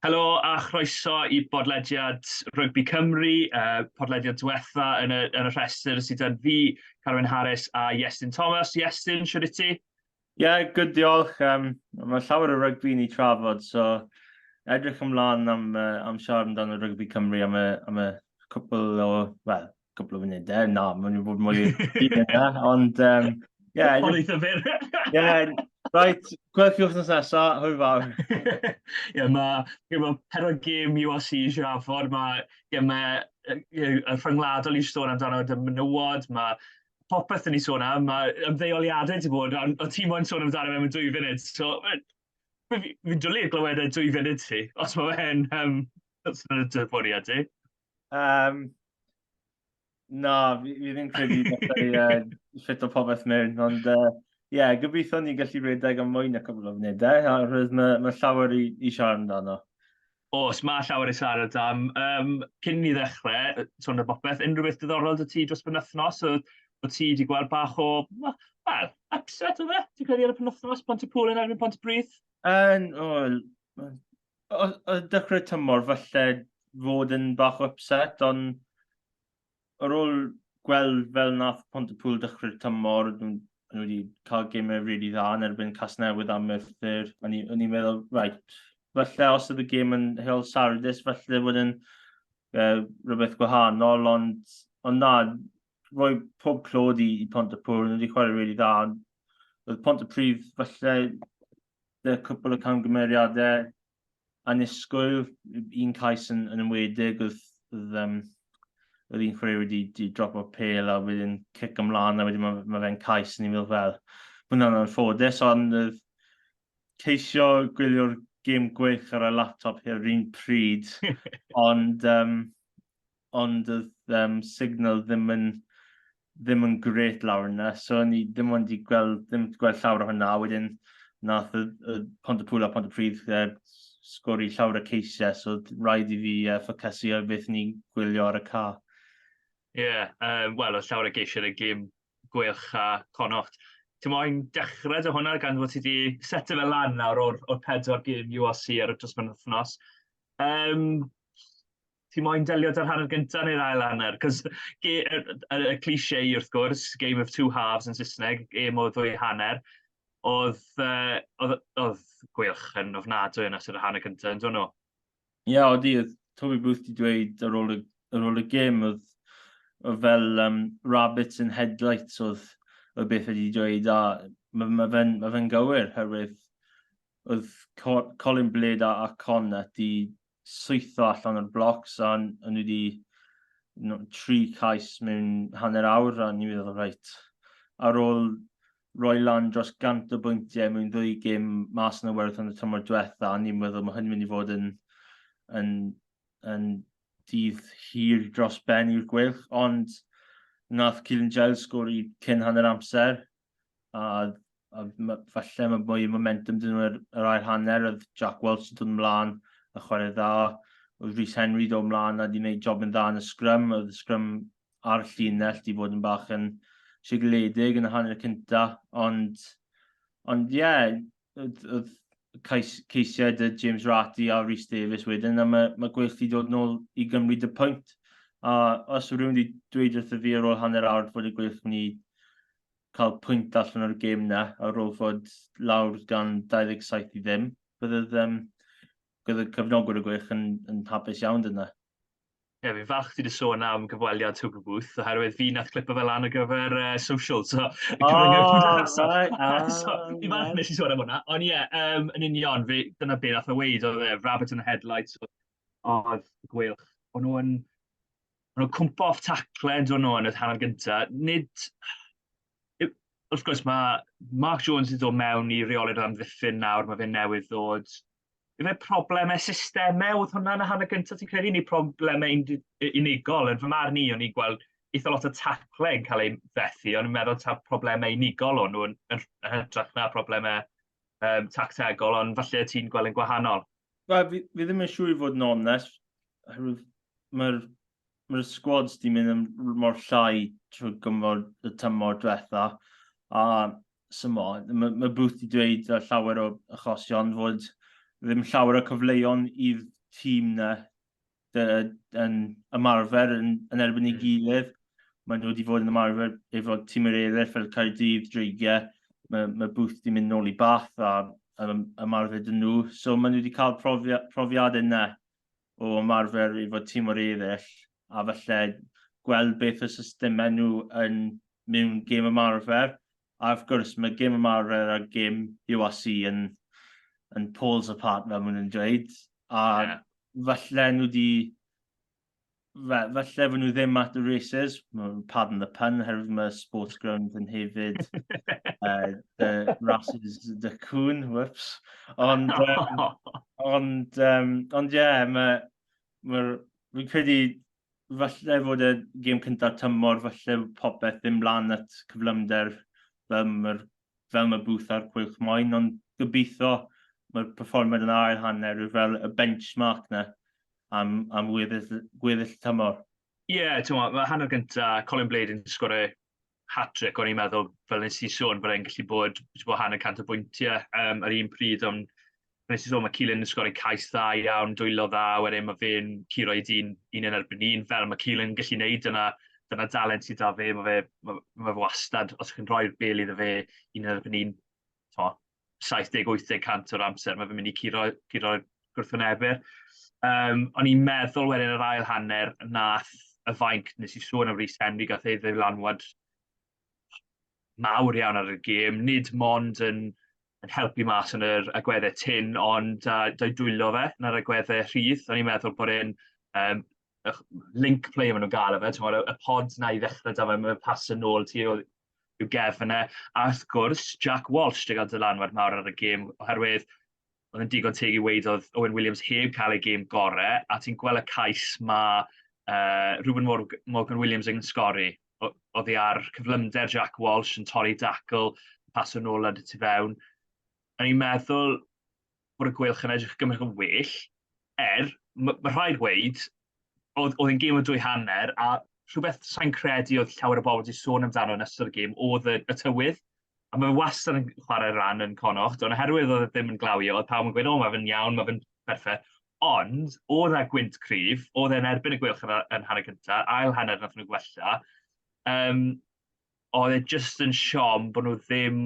Helo a chroeso i bodlediad Rygbi Cymru, podlediad diwetha yn y, yn y rhestr sydd yn fi, Carwyn Harris a Iestyn Thomas. Iestyn, siwr i ti? Ie, yeah, good diolch. Mae llawer o rygbi ni trafod, so edrych ymlaen am, am siarad amdano Rygbi Cymru am y, am y cwpl o, wel, cwpl o funudau, na, mae'n mynd bod mwy o ond... Yeah, Ond eitha fyr. Ie, right, gwelch chi wythnos nesaf, hwyl fawr. Ie, mae ma pedwar gêm URC i siarad, mae gemau y rhyngwladol i sôn amdano dy menywod, mae popeth yn ei sôn am, mae ymddeoliadau wedi bod, ond o ti moyn sôn amdano fe mewn 2 funud, so fi'n dwlu glywed y 2 funud ti, os mae fe'n os mae'n dy bwriad ti. Na, fi ddim credu gallai ffit o popeth mewn, ond ie, yeah, gobeithio ni'n gallu redeg am mwy na cwbl o funudau, oherwydd mae llawer i siarad amdano. Oes, mae llawer i siarad am. Cyn ni ddechrau, sôn am bopeth, unrhyw beth diddorol 'da ti dros penwythnos? O ti wedi gweld bach o, wel, upset o fe? Ti'n credu ar y penwythnos, Pontypool yn erbyn Pontypridd? O, o dechrau tymor falle fod yn bach o upset, ond ar ôl gweld fel nath Pontypool dechrau'r tymor, nhw wedi cael gemau really dda yn erbyn Casnewydd a Merthyr. O'n i'n meddwl, right, falle os oedd y gêm yn Heol Sardis, falle fod yn rhywbeth gwahanol, ond na, rhoi pob clod i Pontypool, nhw wedi chwarae really dda. Oedd Pontypridd falle y cwpl o camgymeriadau annisgwyl, un cais yn enwedig, oedd un chwaraewr wedi drop o pêl a wedyn cic ymlaen a wedyn mae fe'n cais yn i'n meddwl fel, hwnna'n anffodus, ond oedd ceisio gwylio'r gêm Gweilch ar y laptop ar yr un pryd, ond oedd signal ddim yn grêt lawr yna, so ni ddim ond i gweld, ddim gweld llawer o hwnna, wedyn nath y Pontypool a Pontypridd sgori llawer o ceisiau, so rhaid i fi ffocysu ar beth ni'n gwylio ar y ca. Ie, yeah, wel, oedd llawer o geisiau yn y gêm Gweilch a Connacht. Ti'n moyn dechrau dy hwnna gan fod ti wedi setio fe lan nawr o'r pedwar gêm URC ar y dros penwythnos? Ti moyn delio 'da'r hanner gyntaf neu'r ail hanner? Cos y cliché wrth gwrs, game of two halves yn Saesneg, game o ddwy hanner, oedd Gweilch yn ofnadwy yn ystod y hanner cyntaf, yn dod nhw? Ie, yeah, oedd oedd Toby Booth wedi dweud ar ôl y gêm, oedd fel rabbits in headlights oedd beth wedi dweud, a mae fe'n ma fe gywir, herwydd oedd Colin Blade a Connacht di swytho allan o'r blocs a o'n nhw wedi no, tri cais mewn hanner awr a ni'n meddwl, reit, ar ôl roi lan dros 100 o bwyntiau mewn ddwy gêm mas yn y werth yn y tymor diwetha, a ni'n meddwl mae hynny'n mynd i fod yn dydd hir dros ben i'r Gweilch, ond nath Keelan Giles sgori cyn hanner amser, a falle mae mwy o momentum dyn nhw yr ail hanner, oedd Jack Welch yn dod ymlaen a chwarae dda, oedd Rhys Henry dod ymlaen a di wneud job yn dda yn y sgrym, oedd y sgrym ar y llinell di bod yn bach yn sigledig yn y hanner cynta, ond ie, yeah, oedd ceisiau dy James Ratti a Rhys Davies wedyn, a mae Gweilch di dod nôl i gymryd y pwynt. A os yw rhywun wedi dweud wrtho fi ar ôl hanner awr fod y Gweilch mynd i cael pwynt allan o'r gêm na, ar ôl fod lawr gan 27 i ddim, bydde cefnogwyr y Gweilch yn hapus iawn dyna. Ie, yeah, fi'n falch ti wedi sôn am gyfweliad Toby Booth, oherwydd fi nath clipo fel lan ar gyfer social, so oh, right. Ah, so, fi'n falch nes i sôn am hwnna. Ond ie, yeah, yn union, fi, dyna beth nath o weud, oedd e, rabbit in the headlights, oedd Gweilch. O'n nhw'n cwmpo off tackle yn dod nhw yn y hanner gyntaf. Nid, wrth gwrs, mae Mark Jones wedi dod mewn i reoli'r amddiffyn nawr, mae fe'n newydd ddod. Ife problemau systemau oedd hwnna yn y hanner gyntaf, ti'n credu, neu problemau unigol? Yn fy marn i, o'n i'n gweld eitha lot o tacle yn cael ei fethu, o'n i'n meddwl ta problemau unigol o'n nhw yn hytrach na problemau tactegol, ond falle ti'n gweld yn gwahanol. Wel, fi ddim yn siŵr i fod yn onest, oherwydd mae'r squads di mynd yn mor llai trwy gymryd y tymor diwetha, a symo, mae Booth di dweud llawer o achosion fod ddim llawer o cyfleon i'r tîm na yn ymarfer yn erbyn ei gilydd. Maen nhw wedi fod yn ymarfer efo tîm yr eraill fel Caerdydd, Dreigiau. Mae Booth wedi mynd nôl i Bath a ymarfer dyn nhw. So maen nhw wedi cael profiadau yna o ymarfer efo tîm o'r eraill a falle gweld beth y systemau nhw yn mewn gêm ymarfer. A wrth gwrs, mae gêm ymarfer a gêm URC yn poles apart, fel maen nhw'n dweud. A yeah, falle nhw wedi... Falle fod nhw ddim at the races, pardon the pun, herwydd mae Sports Ground yn hefyd the races the cwn, whoops. Ond, yeah, fi'n credu falle fod y gêm cyntaf tymor, falle popeth ddim lan at cyflymder fel mae Booth a'r Gweilch moyn, ond gobeithio mae'r perfformiad yn ail hanner yw fel y benchmark na am gweddill tymor. Ie, yeah, ti'n mae hanner gyntaf, Colin Blade yn sgorio hat-trick, o'n i'n meddwl, fel nes i sôn, bod e'n gallu bod 50 o bwyntiau ar un pryd, ond nes i sôn, mae Keelan yn sgori cais dda iawn, dwylo dda, wedyn mae fe'n curo i dyn un yn erbyn un, fel mae Keelan gallu neud dyna dalent sydd da fe, mae fe wastad, os chi'n rhoi'r bel iddo fe un yn erbyn un, 70-80 cant o'r amser, mae fe'n mynd i curo gwrthwynebwyr. O'n i'n meddwl wedyn yr ail hanner nath y fainc, nes i sôn am Rhys Henry, gath ei ddylanwad mawr iawn ar y gêm, nid mond yn helpu mas yn yr agweddau tyn, ond da'i dwylo fe yn yr agweddau rhydd. O'n i'n meddwl bod e'n link play maen nhw'n gael fe, y pod na i ddechrau da fe, mae'n pas yn ôl ti i'w gefn e. A wrth gwrs, Jack Walsh wedi cael dylanwad mawr ar y gêm, oherwydd oedd yn digon teg i weud oedd Owen Williams heb cael ei gêm gorau, a ti'n gweld y cais mae Ruben Morgan Williams yn sgori. Oedd hi ar cyflymder Jack Walsh yn torri dacl, pas yn ôl ar y tu fewn. O'n i'n meddwl bod y Gweilch yn edrych gymaint yn well, er, mae rhaid weud, oedd yn gêm o dwy hanner, a rhywbeth sa'n credu oedd llawer o bobl wedi sôn amdano yn ystod y gêm oedd y tywydd. A mae wastad yn chwarae rhan yn Connacht, ond oherwydd oedd e ddim yn glawio, oedd pawb yn gweud, "O, mae fe'n iawn, mae fe'n berffaith." Ond, oedd e gwynt cryf, oedd e'n erbyn y Gweilch yn hanner cyntaf, ail hanner nath nhw gwella. Oedd e jyst yn siom bod nhw ddim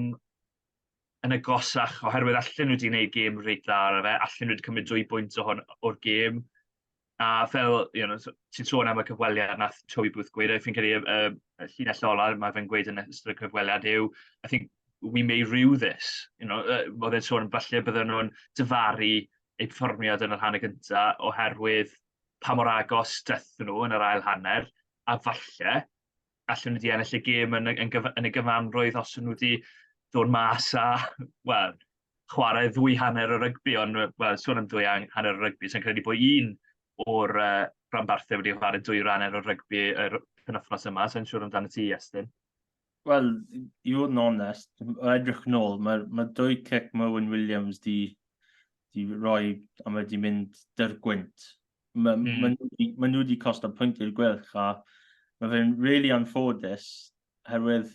yn agosach, oherwydd allan nhw wedi gwneud gêm reit dda ar fe, allan nhw wedi cymryd 2 bwynt o hwn, o'r gêm. A fel, ti'n sôn am y cyfweliad nath Toby Booth gweud, fi'n credu y llinell ola mae fe'n gweud yn ystod y cyfweliad yw, "I think we may rue this." Oedd e'n sôn falle bydden nhw'n difaru eu perfformiad yn yr hanner gyntaf oherwydd pa mor agos dethon nhw yn yr ail hanner, a falle allan nhw wedi ennill y gêm yn y gyfanrwydd os nhw wedi dod mas a, wel, chwarae ddwy hanner o rygbi, ond, wel, sôn am ddwy hanner o rygbi, sy'n credu bod un o'r rhanbarthau wedi chwarae dwy hanner o rygbi yr penwythnos yma, sy'n siŵr amdano ti, Estyn? Wel, i fod yn onest, o edrych nôl, mae dwy cic mae Owen Williams di roi a mae di mynd dy'r gwynt. Mae ma nhw wedi costo pwynt i'r Gweilch a mae fe'n really anffodus herwydd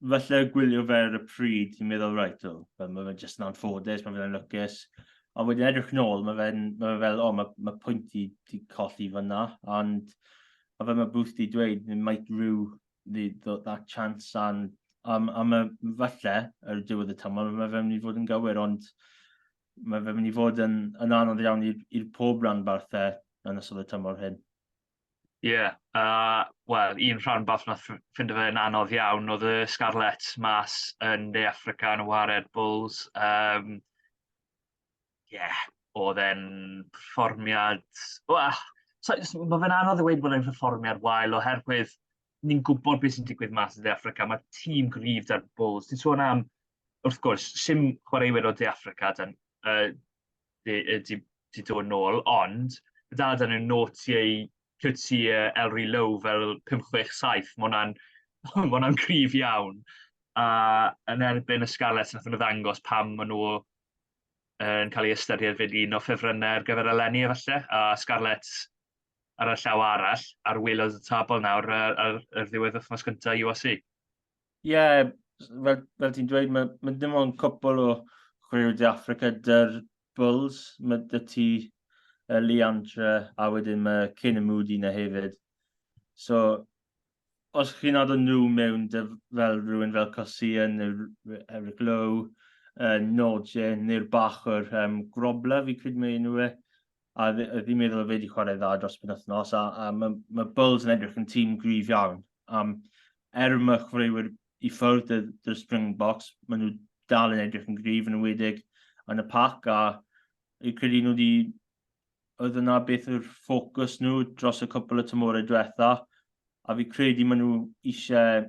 falle gwylio fe ar y pryd, ti'n meddwl, right, oh, mae fe'n just yn anffodus, mae fe'n lwcus. Ond wedyn edrych nôl, mae fe fel, oh, mae pwynt i colli fyna. Ond a fel mae Booth di dweud, it might rue that chance and a mae falle ar y diwedd y tymor, mae fe'n mynd i fod yn gywir, ond mae fe'n mynd i fod yn anodd iawn i'r pob rhanbarthau yn ystod y tymor hyn. Ie, yeah, wel, un rhanbarth nath ffindo fe'n anodd iawn oedd y Scarlets mas yn De Affrica yn y wared Bulls. Yeah, oedd e'n perfformiad. Wel, so, mae fe'n anodd i weud bod e'n perfformiad wael oherwydd ni'n gwybod beth sy'n digwydd mas yn De Affrica. Mae tîm gryf da'r Bulls. Ti'n sôn am, wrth gwrs, sim chwaraewyr o De Affrica dan, di dod nôl, ond dal dan nhw Nortje, Coetzee, Ellery Lowe fel 5, 6, 7. Mae hwnna'n cryf iawn. A yn erbyn y Scarlets nath nhw ddangos pam maen nhw yn cael ei ystyried fel un o ffefrynnau ar gyfer eleni efallai. A Scarlets ar y llaw arall, ar waelod y tabl nawr ar ddiwedd wythnos gyntaf URC. Ie, yeah, fel ti'n dweud, mae dim ond cwpl o chwaraewyr De Affrica dy'r Bulls, mae dy ti uh, Leandre a wedyn mae Canan Moody na hefyd. So, os chi'n addo nhw mewn dy, fel rhywun fel Cosian neu Eric Lowe, Nodje neu'r bachwr um, Grobler, fi credu mae enw e, a fi'n meddwl fe wedi chwarae dda dros penwythnos, a, a mae, mae Bulls yn edrych yn tîm gryf iawn. Um, er mae chwaraewyr i ffwrdd dy'r, dy'r Springboks, maen nhw dal yn edrych yn gryf yn enwedig yn y pac, a fi'n credu nhw wedi oedd yna beth yw'r ffocws nhw dros y cwpl o tymorau diwetha, a fi credu maen nhw eisiau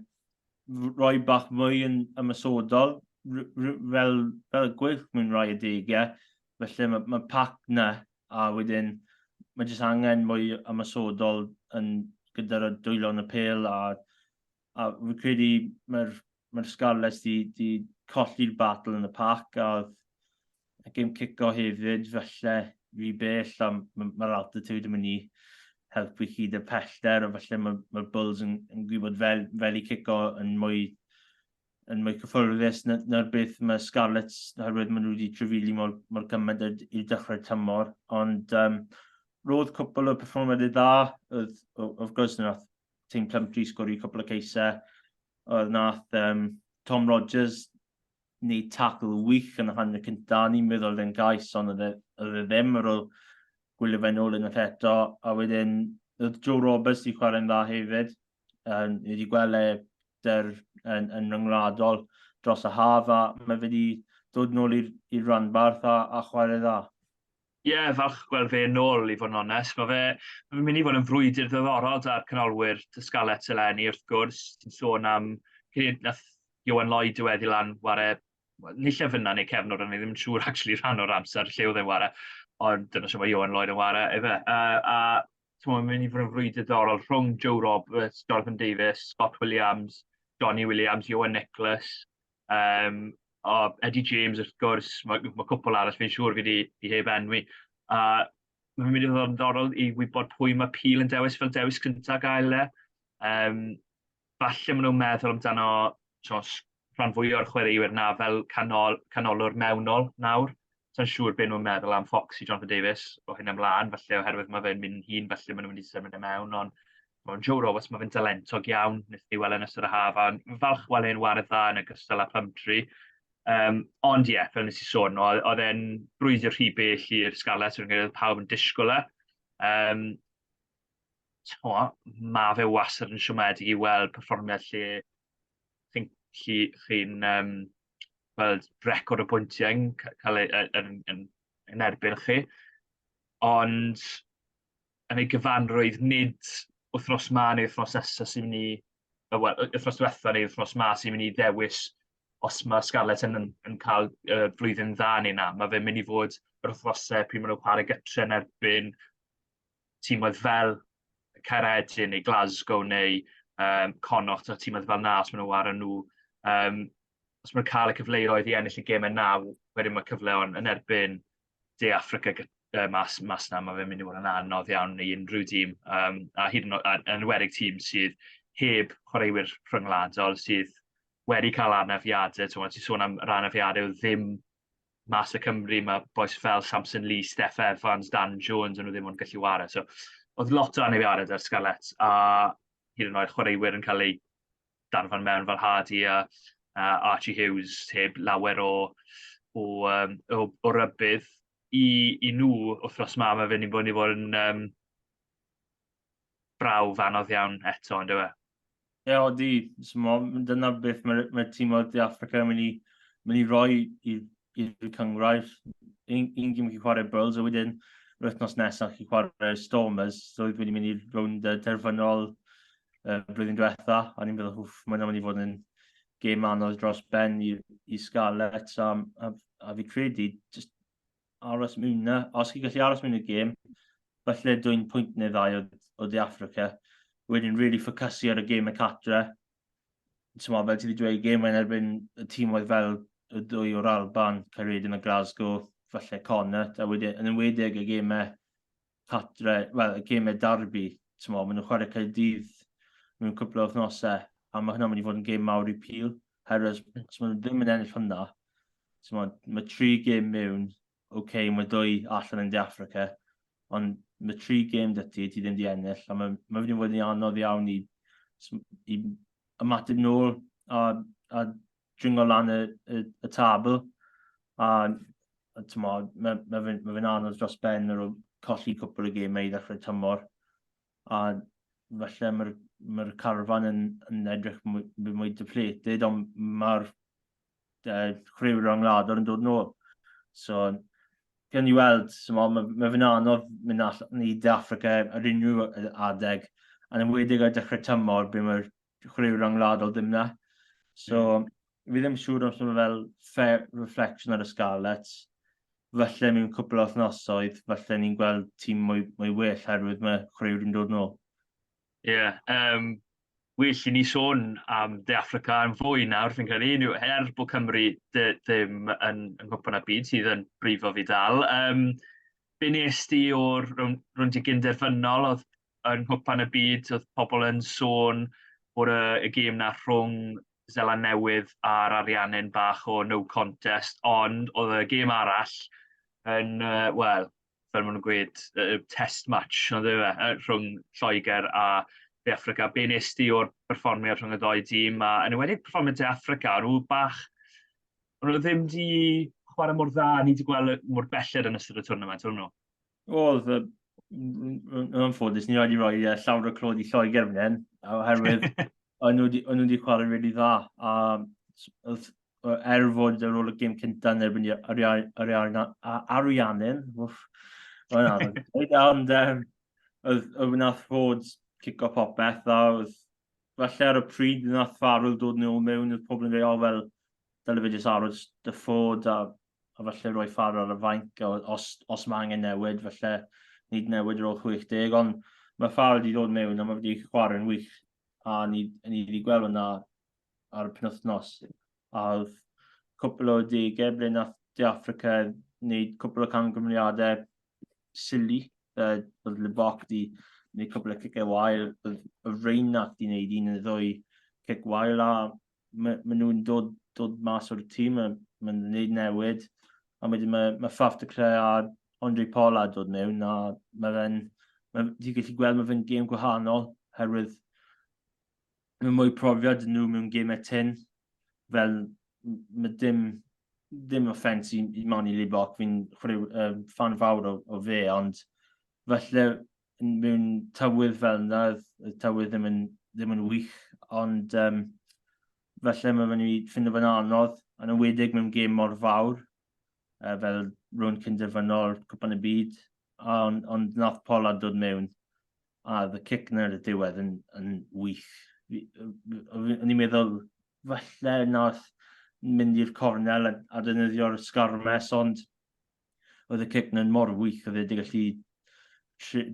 rhoi bach mwy yn ymosodol, fel, fel y gweilch mewn rhai adegau, felly mae, mae pac na, a wedyn mae jyst angen mwy ymosodol yn gyda'r dwylo yn y pêl, a, a fi credu mae'r mae'r Scarlets di, di colli'r battle yn y pac a oedd y gêm cico hefyd falle rhy bell a mae'r altitude yn mynd i helpu chi dy pellter a falle mae'r mae Bulls yn, yn gwybod fel, fel i cico yn mwy yn mwy cyffyrddus na'r na beth mae Scarlets oherwydd maen nhw wedi trefili mor, mor gymaint i'r dechrau'r tymor ond um, roedd cwpl o perfformiadau dda oedd, of course nath Team Plumtree sgori cwpl o ceisau oedd nath um, Tom Rogers wneud tackle wych yn y hanner cyntaf. Ni'n meddwl oedd e'n gais, ond oedd e, oedd e ddim ar ôl gwylio fe nôl unwaith eto. A wedyn, oedd Joe Roberts wedi chwarae'n dda hefyd. Um, ni wedi gweld e dyr yn, yn ryngwladol dros y haf a mae fe wedi dod nôl i'r rhanbarth a, a chwarae dda. Ie, yeah, falch gweld fe nôl i fod yn onest. Mae fe, mae fe'n mynd i fod yn frwydr ddiddorol da'r canolwyr dy Scarlets eleni wrth gwrs. Ti'n sôn am, nath Iwan Lloyd diweddu lan ware, neu lle fyna neu cefnwr, o'n i ddim yn siŵr actually rhan o'r amser lle oedd e'n ware, ond dyna sy'n mae Iwan Lloyd yn ware, efe. Uh, a mae'n mynd i fod yn frwydr ddiddorol rhwng Joe Roberts, Jonathan Davies, Scott Williams, Johnny Williams, Iwan Nicholas, Um, o Eddie James wrth gwrs, mae, mae cwpl arall fi'n siŵr fi wedi fi heb enwi. A mae'n mynd i fod yn ddiddorol i wybod pwy mae Peel yn dewis fel dewis cyntaf gael e. Um, falle maen nhw'n meddwl amdano tos, rhan fwy o'r chwaraewyr na fel canol, canolwr mewnol nawr. Sa'n siŵr beth nhw'n meddwl am Foxy Jonathan Davies o hyn ymlaen, falle oherwydd mae fe'n mynd hun, falle maen nhw'n mynd i symud e mewn, ond Mae Joe Roberts, mae fe'n dalentog iawn, nes i weld yn ystod y haf, a falch weld e'n wared dda yn ogystal â Plumtree. Um, ond ie, yeah, fel nes i sôn, oedd e'n brwydro rhy bell i'r Scarlets, o'n credu pawb yn disgwyl e. Um, mae fe wastad yn siomedig i weld perfformiad lle chi'n chi, chi um, gweld record o bwyntiau yn cael ei, yn, yn, yn erbyn chi. Ond yn ei gyfanrwydd, nid wythnos ma neu wythnos nesaf sy'n mynd i, wel, wythnos diwetha neu wythnos ma sy'n mynd i ddewis os mae Scarlett yn, yn, yn cael uh, blwyddyn dda neu na. Mae fe'n mynd i fod yr wythnosau pryd maen nhw'n chwarae gytre yn erbyn tîmoedd fel Caeredin neu Glasgow neu um, Connacht o tîmoedd fel na, os maen nhw'n wario nhw. Um, os maen nhw'n cael y cyfleoedd i ennill y gemau na, wedyn mae cyfleon yn erbyn De Affrica uh, mas, mas na, mae fe'n mynd i fod yn anodd iawn i unrhyw dîm, um, a hyd yn oed, yn enwedig tîm sydd heb chwaraewyr rhyngwladol, sydd wedi cael anafiadau, ti'n sôn am yr anafiadau ddim mas y Cymru, mae bois fel Samson Lee, Steff Evans, Dan Jones, yn nhw ddim ond gallu wario. So, oedd lot o anafiadau ar Scarlets, a hyd yn oed chwaraewyr yn cael eu darfan mewn fel Hardy a, a Archie Hughes heb lawer o, o, um, o, o rybydd i, i nhw wythnos ma, mae fe'n bod i fod yn um, brawf anodd iawn eto, yn dweud? Ie, yeah, odi. So, dyna beth mae'r mae tîm o De Africa yn mynd i, mynd i roi i'r cyngrair. Un, un gym chi chwarae Bulls, a wedyn yr wythnos nesaf chi chwarae Stormers, so oedd wedi mynd i'r rownd terfynol uh, blwyddyn diwetha, a ni'n meddwl, hwff, mae'n mynd i fod yn gêm anodd dros ben i, i Scarlets, a, a, a fi credu, just aros mewn na. Os chi'n gallu aros mewn y gêm, falle dwy'n pwynt neu ddau o, o De Africa, wedyn really ffocysu ar y gêm y catre. Ti'n fel ti wedi dweud, gêm yn erbyn y tîm oedd fel y dwy o'r Alban, Caeredin a Glasgow, falle Connacht, a wedyn, yn enwedig y gemau catre, wel, y gemau derby, ti'n maen nhw'n chwarae Caerdydd mewn cwpl o wythnosau, a mae hwnna'n mynd i fod yn gêm mawr i Peel, herwydd os maen nhw ddim yn ennill hwnna, ti'n mae tri gêm mewn oce, okay, mae dwy allan yn De Affrica, ond mae tri gêm 'da ti, ti ddim 'di ennill, a mae, mae wedi bod yn anodd iawn i, i ymateb nôl a, a dringo lan y, y, y tabl. A, a t'mod, mae, mae fe'n ma fe anodd dros ben ar ôl colli cwpl o gemau i ddechrau tymor. A falle mae'r mae carfan yn, yn edrych mwy, mwy depleted, ond mae'r uh, chwaraewyr rhyngwladol yn dod nôl. So, gen i weld, so, mae, mae fe'n anodd mynd allan i De Affrica ar unrhyw adeg, a'n enwedig ar dechrau tymor, be mae'r chwaraewyr rhyngwladol ddim na. So, mm. fi ddim siŵr os mae fel fair reflection ar y Scarlets. Falle mewn cwpl o wythnosoedd, falle ni'n gweld tîm mwy, mwy well herwydd mae chwaraewyr yn dod nôl. Ie, yeah, um, well i ni sôn am De Affrica yn fwy nawr, fi'n credu, yw er bod Cymru ddim yn, yng Nghwpan y Byd sydd yn brifo fi dal. Um, be nes di o'r rownd i gynderfynol oedd yn Nghwpan y Byd, oedd pobl yn sôn bod y, y gêm na rhwng Zeland Newydd a'r Ariannin bach o no contest, ond oedd y gêm arall yn, uh, wel, fel maen nhw'n gweud, uh, test match, ond e, rhwng Lloegr a De Affrica. Be nes di o'r perfformiad rhwng y ddoi dîm, a yn enwedig perfformiad De Affrica, nhw bach, o'n nhw ddim di chwarae mor dda, ni wedi gweld mor belled yn ystod y tournament, o'n nhw? Oedd, yn anffodus, ni rhaid i roi uh, llawer o clod i Lloegr fan hyn, oherwydd o'n nhw wedi chwarae really dda, a oedd er fod ar ôl y gêm cyntaf yn erbyn Ariannin, wff, mae'n anodd. Ond um, oedd, oedd nath fod cico popeth, a oedd falle ar y pryd nath Farrell dod nôl mewn, oedd pobl yn dweud, o oh, fel, dyle fe jyst aros dy ffod a, a falle rhoi Farrell ar y fainc, a os, os mae angen newid, falle nid newid ar ôl 60, ond mae Farrell wedi dod mewn a mae wedi chwarae'n wych, a ni, ni wedi gweld hwnna ar y penwythnos. A oedd cwpl o degau ble nath De Affrica wneud cwpl o camgymeriadau silly. Uh, oedd Libbok di wneud cwpl o cicau wael, oedd y Reinach di wneud un neu ddwy cic wael a maen ma nhw'n dod, dod mas o'r tîm, maen ma nhw'n gwneud newid. A wedyn mae, mae Faf de Klerk a Andre Pollard dod mewn a mae fe'n, mae, ti'n gallu gweld mae fe'n gêm gwahanol, herwydd mae mwy profiad nhw mewn gemau tyn, fel mae dim, dim offence i, i Mani Libbok, fi'n uh, fan fawr o, o fe, ond falle mewn tywydd fel yna, y tywydd ddim yn, ddim yn wych, ond um, falle mae fe'n ffindo fe'n anodd, yn enwedig mewn gêm mor fawr, uh, fel rownd cynderfynol Cwpan y Byd, ond, ond nath Pollard dod mewn a oedd y cic na ar y diwedd yn, yn wych. O'n i'n meddwl, falle nath mynd i'r cornel a, a defnyddio'r sgarmes, ond oedd y cic na'n mor wych, oedd e wedi gallu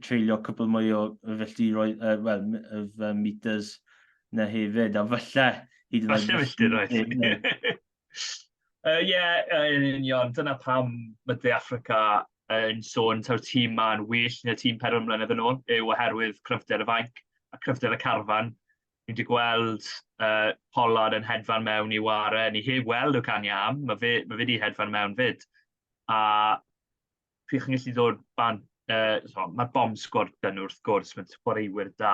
treulio cwpl mwy o filltiroedd, uh, well, of uh, meters na hefyd, a falle hyd yn oed... Falle filltiroedd. Ie, uh, yeah, yn union. Dyna pam mae De Affrica yn sôn taw'r tîm ma'n well na tîm 4 mlynedd yn ôl, yw oherwydd cryfder y fainc a cryfder y carfan. Ni wedi gweld uh, Pollard yn hedfan mewn i ware, ni heb weld o Canya am, mae fe, mae fe wedi hedfan mewn fyd. A pryd chi'n gallu dod bant, uh, so, mae bomb squad dyn nhw wrth gwrs, mae chwaraewyr da,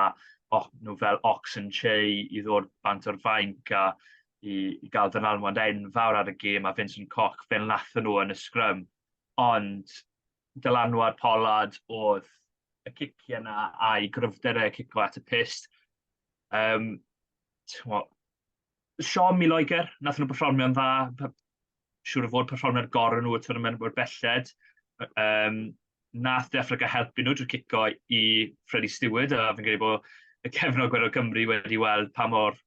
oh, nhw fel Ox and Che i ddod bant o'r fainc a i, i gael dylanwad enfawr ar y gêm a Vincent Koch fel nathon nhw yn y scrum. Ond dylanwad Pollard oedd y ciciau yna a'i gryfder e cico at y pyst. Um, siom i Loegr, nath nhw perfformio'n dda, siŵr o fod perfformiad gorau nhw y tournament mor belled. Um, nath De Affrica helpu nhw drwy cico i Freddie Steward, a fi'n credu bod y cefnogwyr o Gymru wedi weld pa mor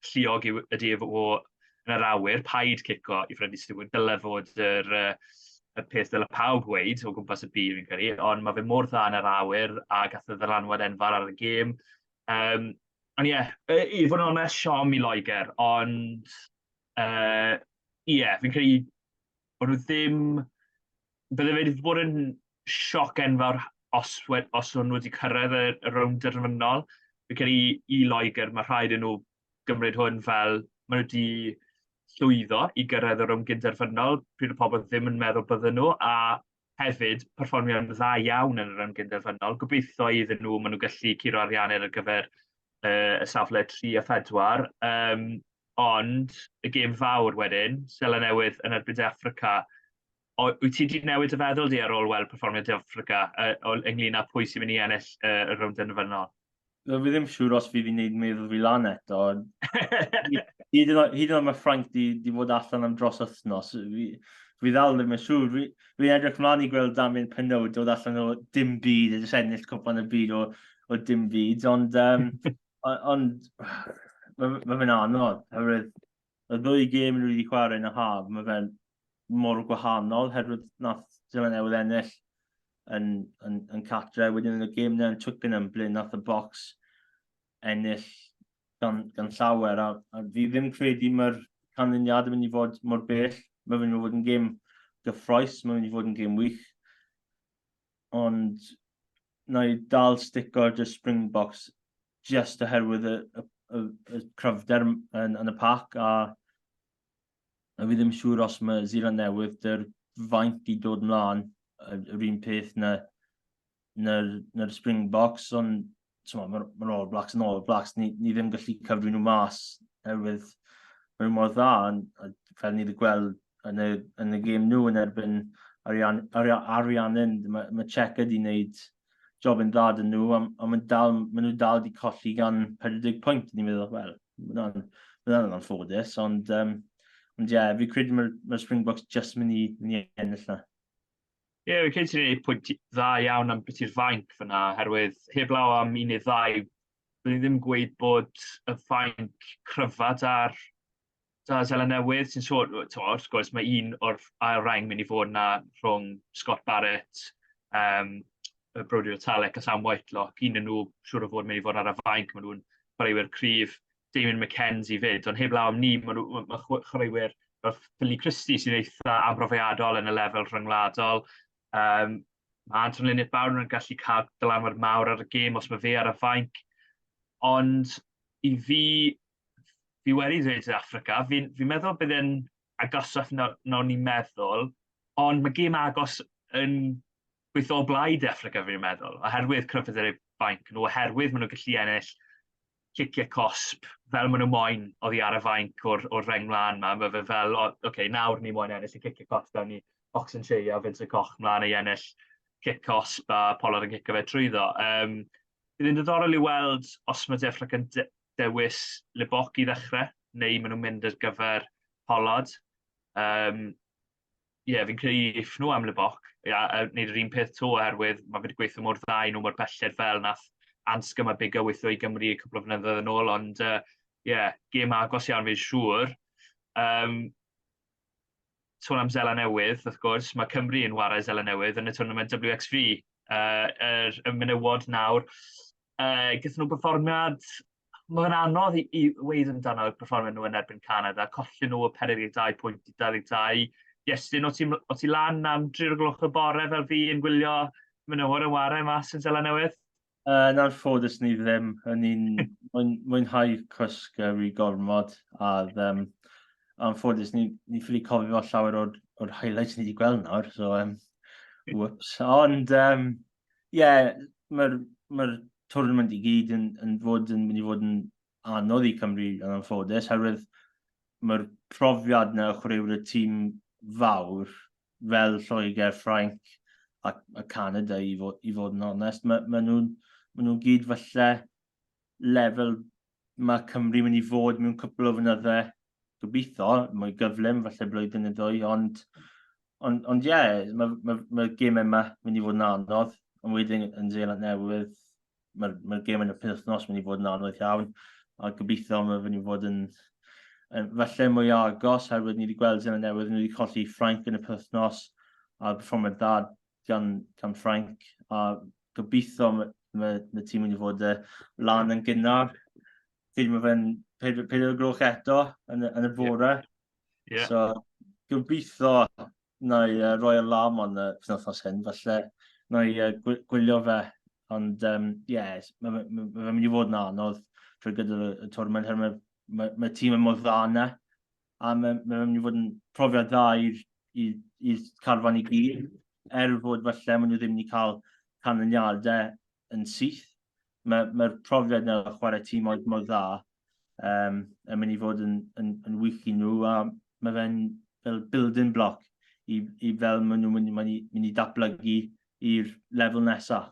lliog yw, ydy efo yn yr awyr, paid cico i Freddie Steward, dyle fod yr, uh, y peth dyle pawb weud o gwmpas y byd fi'n credu, ond mae fe mor dda yn yr awyr a gath y ddylanwad enfawr ar y gêm. Um, ond ie, yeah, i fod yn onest, siom i Loegr, ond ie, uh, yeah, fi'n credu bod nhw ddim... Bydde fe wedi bod yn sioc enfawr os, os o'n nhw wedi cyrraedd y, y rownd derfynol. Fi'n credu i Loegr, mae rhaid i nhw gymryd hwn fel maen nhw wedi llwyddo i gyrraedd y rownd gynderfynol, pryd o pobl ddim yn meddwl bydden nhw, a hefyd perfformio'n dda iawn yn y rownd gynderfynol. Gobeithio iddyn nhw, maen nhw'n gallu curo Ariannin ar gyfer y safle 3 a 4. Ond y gêm fawr wedyn, Seland Newydd yn erbyn De Affrica. O, wyt ti wedi newid y feddwl di ar ôl weld perfformiad De Affrica ynglyn â pwy sy'n mynd i ennill y rownd derfynol? Wel, fi ddim siŵr os fi wedi gwneud meddwl fi lan eto. Hyd yn oed mae Ffrainc di, di fod allan am dros wythnos. Fi, fi ddal ddim yn siŵr. Fi, fi edrych mlaen i gweld Damien Penaud dod allan o dim byd a jyst ennill cwpan y byd o, o dim byd. Ond, um, ond mae ma fe'n anodd. Herwydd y ddwy gêm nhw wedi chwarae yn y haf, mae fe'n mor gwahanol, herwydd nath Seland Newydd ennill yn, yn, yn catre. Wedyn yn y gêm yna yn Twickenham, ble nath y box ennill gan, gan llawer. A, a fi ddim credu mae'r canlyniad yn mynd i fod mor bell. Mae'n mynd i fod yn gêm gyffroes, mae'n mynd i fod yn gêm wych. Ond na i dal stico ar just Springboks just oherwydd y, y, y, y cryfder yn, yn y pac a a fi ddim siŵr os mae Zealand Newydd dy'r faint i dod mlaen yr un peth na, na'r, na Springboks, ond mae'r ma All Blacks yn All Blacks, ni, ni ddim gallu cyfri nhw mas oherwydd maen nhw mor dda, a fel ni wedi gweld yn y, yn y gêm nhw yn erbyn Arian, Arian, Ariannin, mae, mae Cheika wedi wneud job yn dda dyn nhw, a, a mae dal, maen nhw dal wedi colli gan 40 pwynt, ni'n meddwl, wel, mae'n hwnna'n anffodus, ond um, ond ie, yeah, fi credu mae'r mae Springboks just mynd i, mynd i ennill na. Ie, yeah, fi credu ti'n gwneud pwynt dda iawn am beth i'r fainc fyna, oherwydd heblaw am un neu ddau, byddwn i ddim gweud bod y fainc cryfa da'r da Seland Newydd, sy'n sôn, wrth gwrs, mae un o'r ail reng mynd i fod yna rhwng Scott Barrett, um, Brodie Retallick a Sam Whitelock. Un o'n nhw siŵr o fod mynd i fod ar y fainc, maen nhw'n chwaraewyr cryf. Damien McKenzie fyd, ond heblaw am ni, maen nhw, mae chwaraewyr fel Finlay Christie sy'n eitha ambrofiadol yn y lefel rhyngwladol. Um, mae Anton Lienert-Brown yn gallu cael dylanwad mawr ar y gêm os mae fe ar y fainc. Ond i fi, fi wedi dweud i Affrica, fi'n fi meddwl bydd e'n agosach na, na o'n i'n meddwl, ond mae gêm agos yn gweithio o blaid Affrica fi'n meddwl, oherwydd cryfder eu fainc nhw, oherwydd maen nhw'n gallu ennill ciciau cosp fel maen nhw moyn oddi ar y fainc o'r, or reng mlaen ma. Mae fe fel, oce, okay, nawr ni moyn ennill y ciciau cosp, gawn ni Ox Nché a Vincent Koch mlaen i ennill cic cosp a Pollard yn cicio fe trwyddo. Um, bydd yn diddorol i weld os mae De Affrica yn de dewis Libbok i ddechrau, neu maen nhw'n mynd ar gyfer Pollard. Um, ie, yeah, fi'n credu if nhw am Libbok, ia, a wneud yr un peth to oherwydd mae fe wedi gweithio mor dda i nhw mor belled fel nath Anscombe a Biggar weithio i Gymru cwpl o flynyddoedd yn ôl, ond ie, uh, yeah, gêm agos iawn fi'n siŵr. Um, sôn am Seland Newydd, wrth gwrs, mae Cymru yn warae Seland Newydd yn y tournament WXV, uh, yr, y menywod nawr. Uh, Gaethon nhw perfformiad mae'n anodd i, i weud amdano y perfformiad nhw yn erbyn Canada. Colli nhw o 42 pwynt i 22. Iestyn, o ti, o ti lan am 3 o'r gloch y bore fel fi yn gwylio menywod yn warae mas yn Seland Newydd? Yn anffodus ni ddim. O'n i'n mwynhau cwsg rhy gormod a um, anffodus ni, ni ffili cofio llawer o'r, or highlights ni wedi gweld nawr, so um, whoops. Ond, um, yeah, mae'r mae tournament i gyd yn, yn, fod yn mynd i fod yn anodd i Cymru yn anffodus, herwydd mae'r profiad na chwaraewyr y tîm fawr fel Lloegr, Ffrainc a, a Canada i fod, i fod yn onest. Mae, ma nhw'n ma nhw gyd falle lefel mae Cymru mynd i fod mewn cwpl o fynydde, gobeithio, mwy gyflym, falle blwyddyn neu ddwy, ond ond, ond ie, yeah, mae ma, ma gêm yma mynd i fod yn anodd, ond wedyn yn Zeeland Newydd, mae'r ma gêm yn y penwythnos mynd i fod yn anodd iawn, a gobeithio mae mynd i fod yn, yn falle mwy agos, herwydd ni wedi gweld Zeeland Newydd, ni wedi colli Ffrainc yn y penwythnos, a perfformiad dda gan, gan Ffrainc, a gobeithio mae ma, ma tîm mynd i fod uh, lan yn gynnar. Credu mae fe'n 4 gloch eto yn, yn y bore. Yeah. So, gobeithio na i uh, roi alarm on y penwythnos hyn, falle na i uh, gwylio fe. Ond, um, yeah, mae ma, ma, ma fe'n mynd i fod yn anodd trwy gydol y, y tournament, herwydd mae ma, ma tîm yn mor dda yna. A mae'n ma mynd i fod yn profiad dda i'r carfan i gyd, er fod falle maen nhw ddim wedi cael canlyniadau yn syth. Mae'r ma profiad yna o chwarae tîm oedd mor dda yn mynd i fod yn wych i nhw, a mae fe'n fel building block i fel maen nhw'n mynd i datblygu i'r lefel nesaf.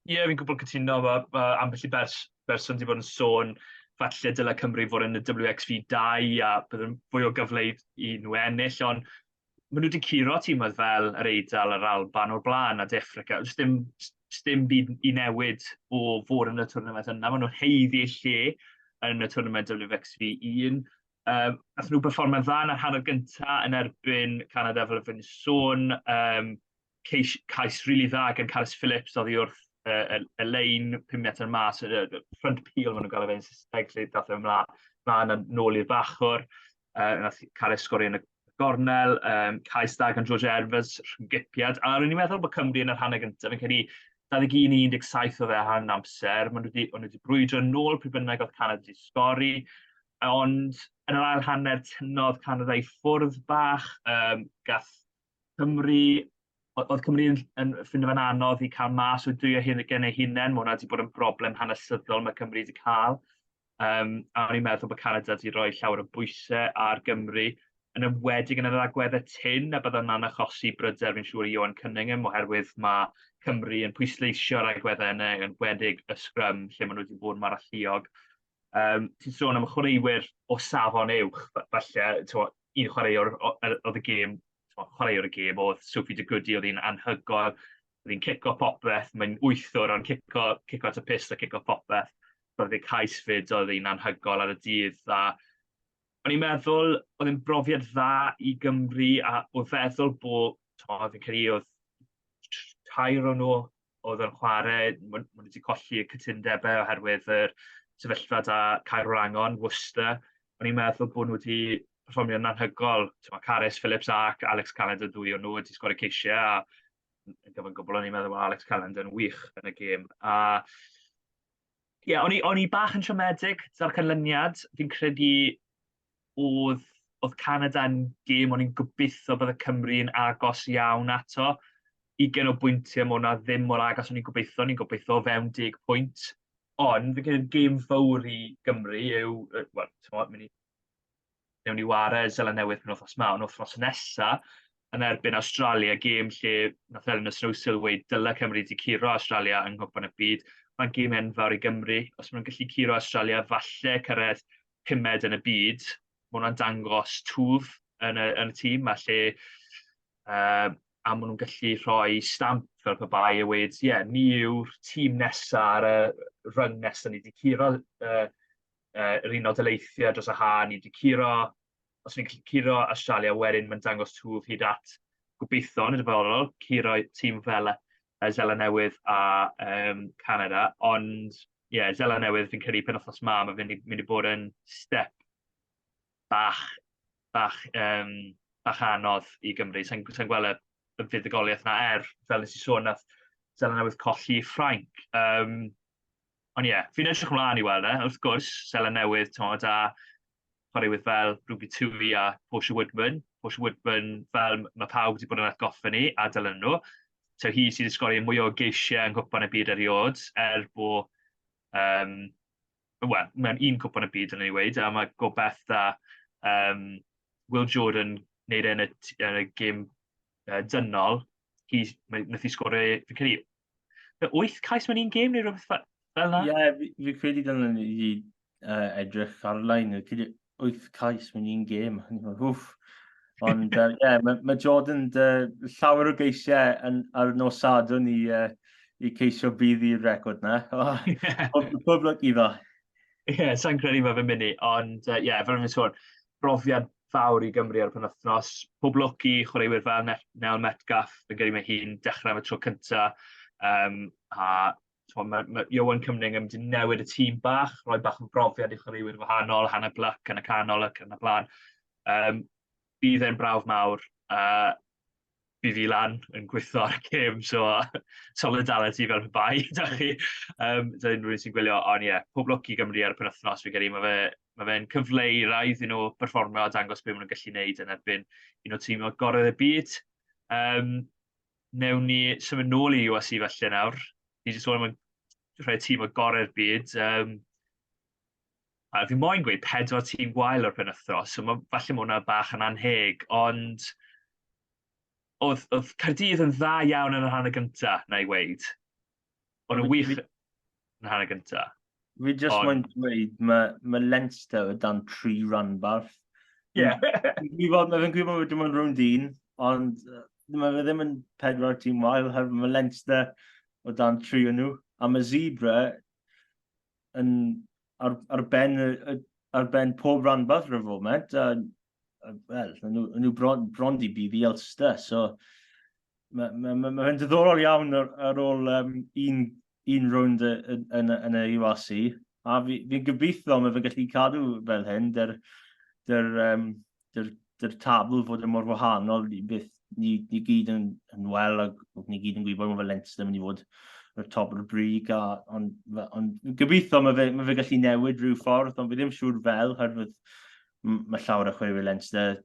Ie, yeah, fi'n gwbl cytuno. Mae ambell i berson wedi bod yn sôn falle dylai Cymru fod yn y WXV 2 a bydd yn fwy o gyfle i nhw ennill, ond maen nhw wedi curo tîmoedd fel yr Eidal, yr Alban o'r blaen a De Affrica. Does dim byd i newid o fod yn y twrnament yna. Maen nhw'n haeddu lle yn y twrnament WXV 1. Nath nhw berfformio'n dda yn yr hanner gyntaf yn erbyn Canada fel y fi'n sôn. Cais rili really dda gan Carys Phillips oddi wrth y lein 5 metr mas, y front peel maen nhw'n gael ei fe'n Saesneg, lle dath e ymlaen a nôl i'r bachwr. Nath Carys sgorio yn y gornel, cais dda gan George Evans, rhynggipiad. A ro'n i'n meddwl bod Cymru yn yr hanner gyntaf, fi'n credu 21-17 oedd e ar amser, maen nhw wedi, o'n nhw wedi brwydro nôl pryd bynnag oedd Canada wedi sgori, ond yn yr ail hanner tynnodd Canada i ffwrdd bach, gath Cymru, oedd Cymru yn ffindo fe'n anodd i cael mas o dwy o hyn gen eu hunain, mae hwnna wedi bod yn broblem hanesyddol mae Cymru wedi cael. A o'n i'n meddwl bod Canada wedi rhoi llawer o bwysau ar Gymru, yn enwedig yn yr agweddau tyn, a bydd hwnna'n achosi bryder fi'n siŵr i Ioan Cunningham, oherwydd mae Cymru yn pwysleisio'r agweddau yna, yn enwedig y sgrym, lle maen nhw wedi bod mor alluog. Ti'n sôn am chwaraewyr o safon uwch, falle, t'mo, un chwaraewr oedd y gêm, chwaraewr y gêm oedd Sophie de Goede, oedd hi'n anhygoel, oedd hi'n cico popeth, mae'n wythwr ond cico at y pyst a cico popeth. Roedd ei cais fyd, oedd hi'n anhygoel ar y dydd, a o'n i'n meddwl oedd e'n brofiad dda i Gymru, a o feddwl bod, t'mo, fi'n credu oedd tair o nhw oedd yn chwarae, maen nhw wedi colli y cytundebau oherwydd yr sefyllfa da Caerwrangon, Worcester. O'n i'n meddwl bod nhw wedi perfformio'n anhygoel. T'mo, Carys Phillips ac Alex Callender, dwy o'n nhw wedi sgorio ceisiau, a yn gyfan gwbl o'n i'n meddwl bod Alex Callender yn wych yn y gêm. A ie, yeah, o'n i bach yn siomedig gyda'r canlyniad. Fi'n credu oedd Canada yn gêm o'n i'n gobeithio bydd y Cymru yn agos iawn ato. 20 o bwyntiau, mae hwnna ddim mor agos o'n i'n gobeithio, o'n i'n gobeithio o fewn 10 pwynt. Ond fi'n credu'r gêm fawr i Gymru yw, wel, ti'n mynd i newn ni ware Seland Newydd penwythnos 'ma, ond wythnos nesa yn erbyn Awstralia, gêm lle nath Elinor Snowsill weud dyle Cymru 'di curo Awstralia yng Nghwpan y Byd. Mae'n gêm enfawr i Gymru. Os maen nhw'n gallu curo Awstralia, falle cyrraedd pumed yn y byd, mae hwnna'n dangos twf yn y tîm, a lle a maen nhw'n gallu rhoi stamp fel pe bai a weud, ie, yeah, ni yw'r tîm nesaf ar y rung nesaf, ni wedi curo yr Unol Daleithiau dros y ha, ni wedi curo, os ni'n gallu curo Australia wedyn, mae'n dangos twf hyd at gobeithio yn y dyfodol, curo tîm fel Seland Newydd a Canada, ond ie, yeah, Seland Newydd fi'n credu penwythnos ma, mae fe'n mynd i bod yn step bach anodd i Gymru. Sa'n sa gweld y fuddugoliaeth na er, fel nes i sôn, nath Seland Newydd colli Ffrainc. Ond ie, yeah, fi'n edrych ymlaen i weld e, wrth gwrs, Seland Newydd, t'mod, a chwaraewyr fel Ruby Tui a Portia Woodman. Portia Woodman, fel mae pawb wedi bod yn atgoffa ni, a dylen nhw. So hi sydd wedi sgorio mwy o geisiau yng Nghwpan y Byd erioed, er bod, wel, mewn un Cwpan y Byd yn ei weud, a mae gobeith da Will Jordan wneud e yn y gêm dynol. Hi, nath hi sgorio, fi'n credu, 8 cais mewn un gêm neu rhywbeth fel 'na? Ie, yeah, fi credu dyna ni wedi edrych ar-lein. Fi credu 8 cais mewn un gêm. Wff. Ond ie, yeah, mae Jordan llawer o geisiau ar nos Sadwrn i ceisio bydd i'r record na. Pob lwc iddo. Ie, yeah, sa'n credu mae fe'n mynd i, ond ie, yeah, fel fi'n sôn, brofiad fawr i Gymru ar y penwythnos. Pob lwc i chwaraewyr fel Nel Metcalf, fi'n credu mae hi'n dechrau am y tro cynta. A mae Ioan Cunningham wedi newid y tîm bach, rhoi bach o brofiad i chwaraewyr wahanol, Hannah Bluck yn y canol ac yn y blaen. Bydd e'n brawf mawr. Bydd fi lan yn gweithio ar y gêm, so solidarity fel pe bai, da chi. Da unrhyw un sy'n gwylio, ond ie, yeah, pob lwc i Gymru ar y penwythnos, fi'n credu, mae fe, Mae fe'n cyfle i rai iddyn nhw berfformio a dangos beth maen nhw'n gallu gwneud yn erbyn un o tîm o gorau y byd. Um, newn ni symud nôl i URC felly nawr. Ni wedi sôn am rhai tîm o gorau'r byd. Um, a fi moyn gweud pedwar tîm gwael o'r penwythnos, so ma, falle mae hwnna bach yn anheg, ond oedd, oedd Caerdydd yn dda iawn yn yr hanner gyntaf, na i weid. O'n nhw wych yn yr hanner gyntaf. Fi jyst on... moyn dweud, mae, mae Leinster o dan tri ranbarth. Ie. Yeah. Gwybod, mae fe'n gwybod bod dim ond rownd un, ond mae fe ddim yn pedwar tîm wael, herwydd mae Leinster o dan tri o nhw. A mae Zebra yn ar, ar, ben, ar ben pob ranbarth ar y foment, a, a wel, nhw, nhw bron, bron di bydd i Ulster, so Mae'n ma, ma, ma diddorol iawn ar, ar ôl um, un, un rownd yn, yn, yn y URC. A fi'n fi gobeithio mae fe'n gallu cadw fel hyn, dy'r dyr, um, dyr, dyr tabl fod yn mor wahanol i beth ni, ni gyd yn, yn wel ac ni gyd yn gwybod mae fe Leinster yn mynd i fod yr top o'r brig a ond, ond gobeithio mae fe, mae fe gallu newid rhyw ffordd ond fi ddim siŵr fel herwydd mae llawer o chwaraewyr Leinster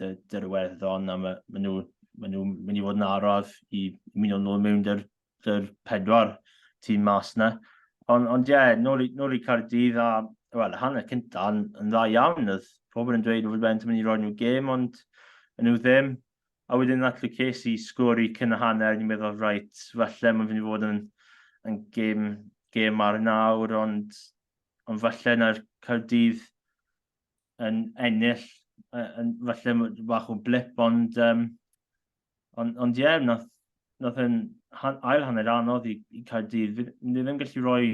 dy'r Iwerddon a mae, ma nhw, ma nhw mynd i fod yn araf i mynd o'n nôl mewn dy'r, dy'r pedwar tîm mas yna. Ond, ond ie, yeah, nôl, i, nôl i Caerdydd a, wel, hanner cynta yn, yn dda iawn. Oedd pobl yn dweud oedd Benton mynd i roi nhw gêm, ond yn nhw ddim. A wedyn nath Lucchesi sgori cyn y hanner, ni'n meddwl, reit, falle mae'n mynd i fod yn, yn gêm, gêm ar nawr, ond, ond falle na'r Caerdydd yn ennill, yn, falle bach o blip, ond, um, ond, ond ie, yeah, nath, nath yn han, ail hanner anodd i, i Caerdydd. Fi, fi ddim gallu rhoi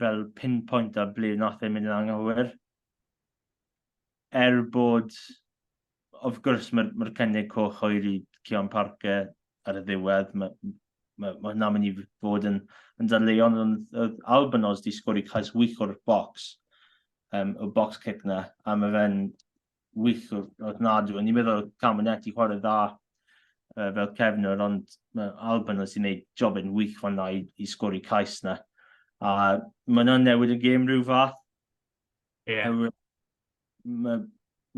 fel pinpoint ar ble nath e mynd yn anghywir. Er bod, of gwrs, mae'r mae cynnig coch oer i Cian Parker ar y ddiwedd, mae mae, mae hwnna'n mynd i fod yn, yn dadleuon, ond oedd Albanos di sgori cais wych o'r box, um, o box kick na, a mae fe'n wych o'r, o'r nadw. O'n i'n meddwl Camonetti chwarae dda uh, fel cefnwr, ond mae Albanos i wneud job yn wych fan'na i, i sgori cais na. A mae hwnna'n newid y gêm rhyw fath. Ie. Yeah. Mae'r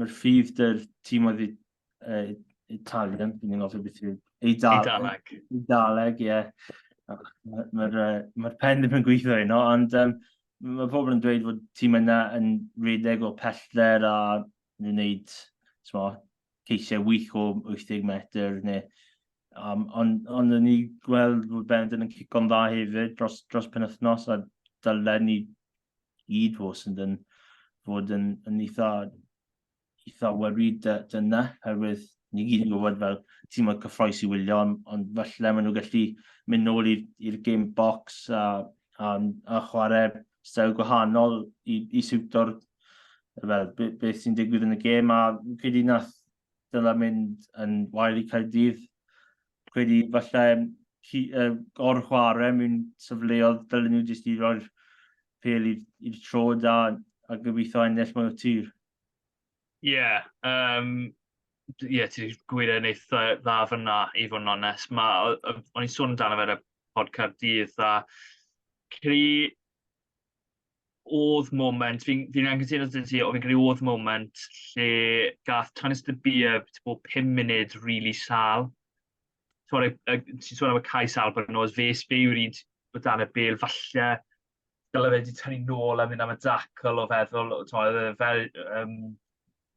ma ffydd dy'r tîm oedd uh, Italian, fi'n ngofio beth yw. Eidaleg. Eidaleg, ie. Mae'r ma, ma pen ddim yn gweithio heno, ond um, mae pobl yn dweud fod tîm yna yn rhedeg o pellter a nhw'n gwneud smo, ceisiau wych o 80 metr neu Um, ond on ni gweld fod Benetton yn cico'n dda hefyd dros, dros penwythnos a dylen ni gyd fod yn, fod yn, yn eitha, eitha worried dyna, herwydd ni gyd yn gwybod fel tîm oedd cyffroes i wylio, ond, ond falle maen nhw gallu mynd nôl i'r game box a, a, a chwarae steil gwahanol i, i siwto'r fel, beth sy'n digwydd yn y gêm a credu nath dyla mynd yn wael i Caerdydd. Credu falle uh, gor-chwarae mewn safleoedd dylen nhw jyst i roi'r pêl i'r trod a, a gobeithio ennill mewn tir. Ie, yeah, um, yeah, ti wedi gweud e'n eitha dda fyna, i fod yn onest. Ma, o'n i'n sôn amdano fe ar y podcast dydd, a credu oedd moment, fi'n fi anghytuno gyda ti, o fi'n credu oedd moment lle gath Tinus de Beer bod 5 munud really sal. Ti'n sôn am y cais Albanos, fe sbeiwr un o dan y bel, falle dyle fe wedi tynnu nôl a mynd am y dacl o feddwl, oedd e fel, um,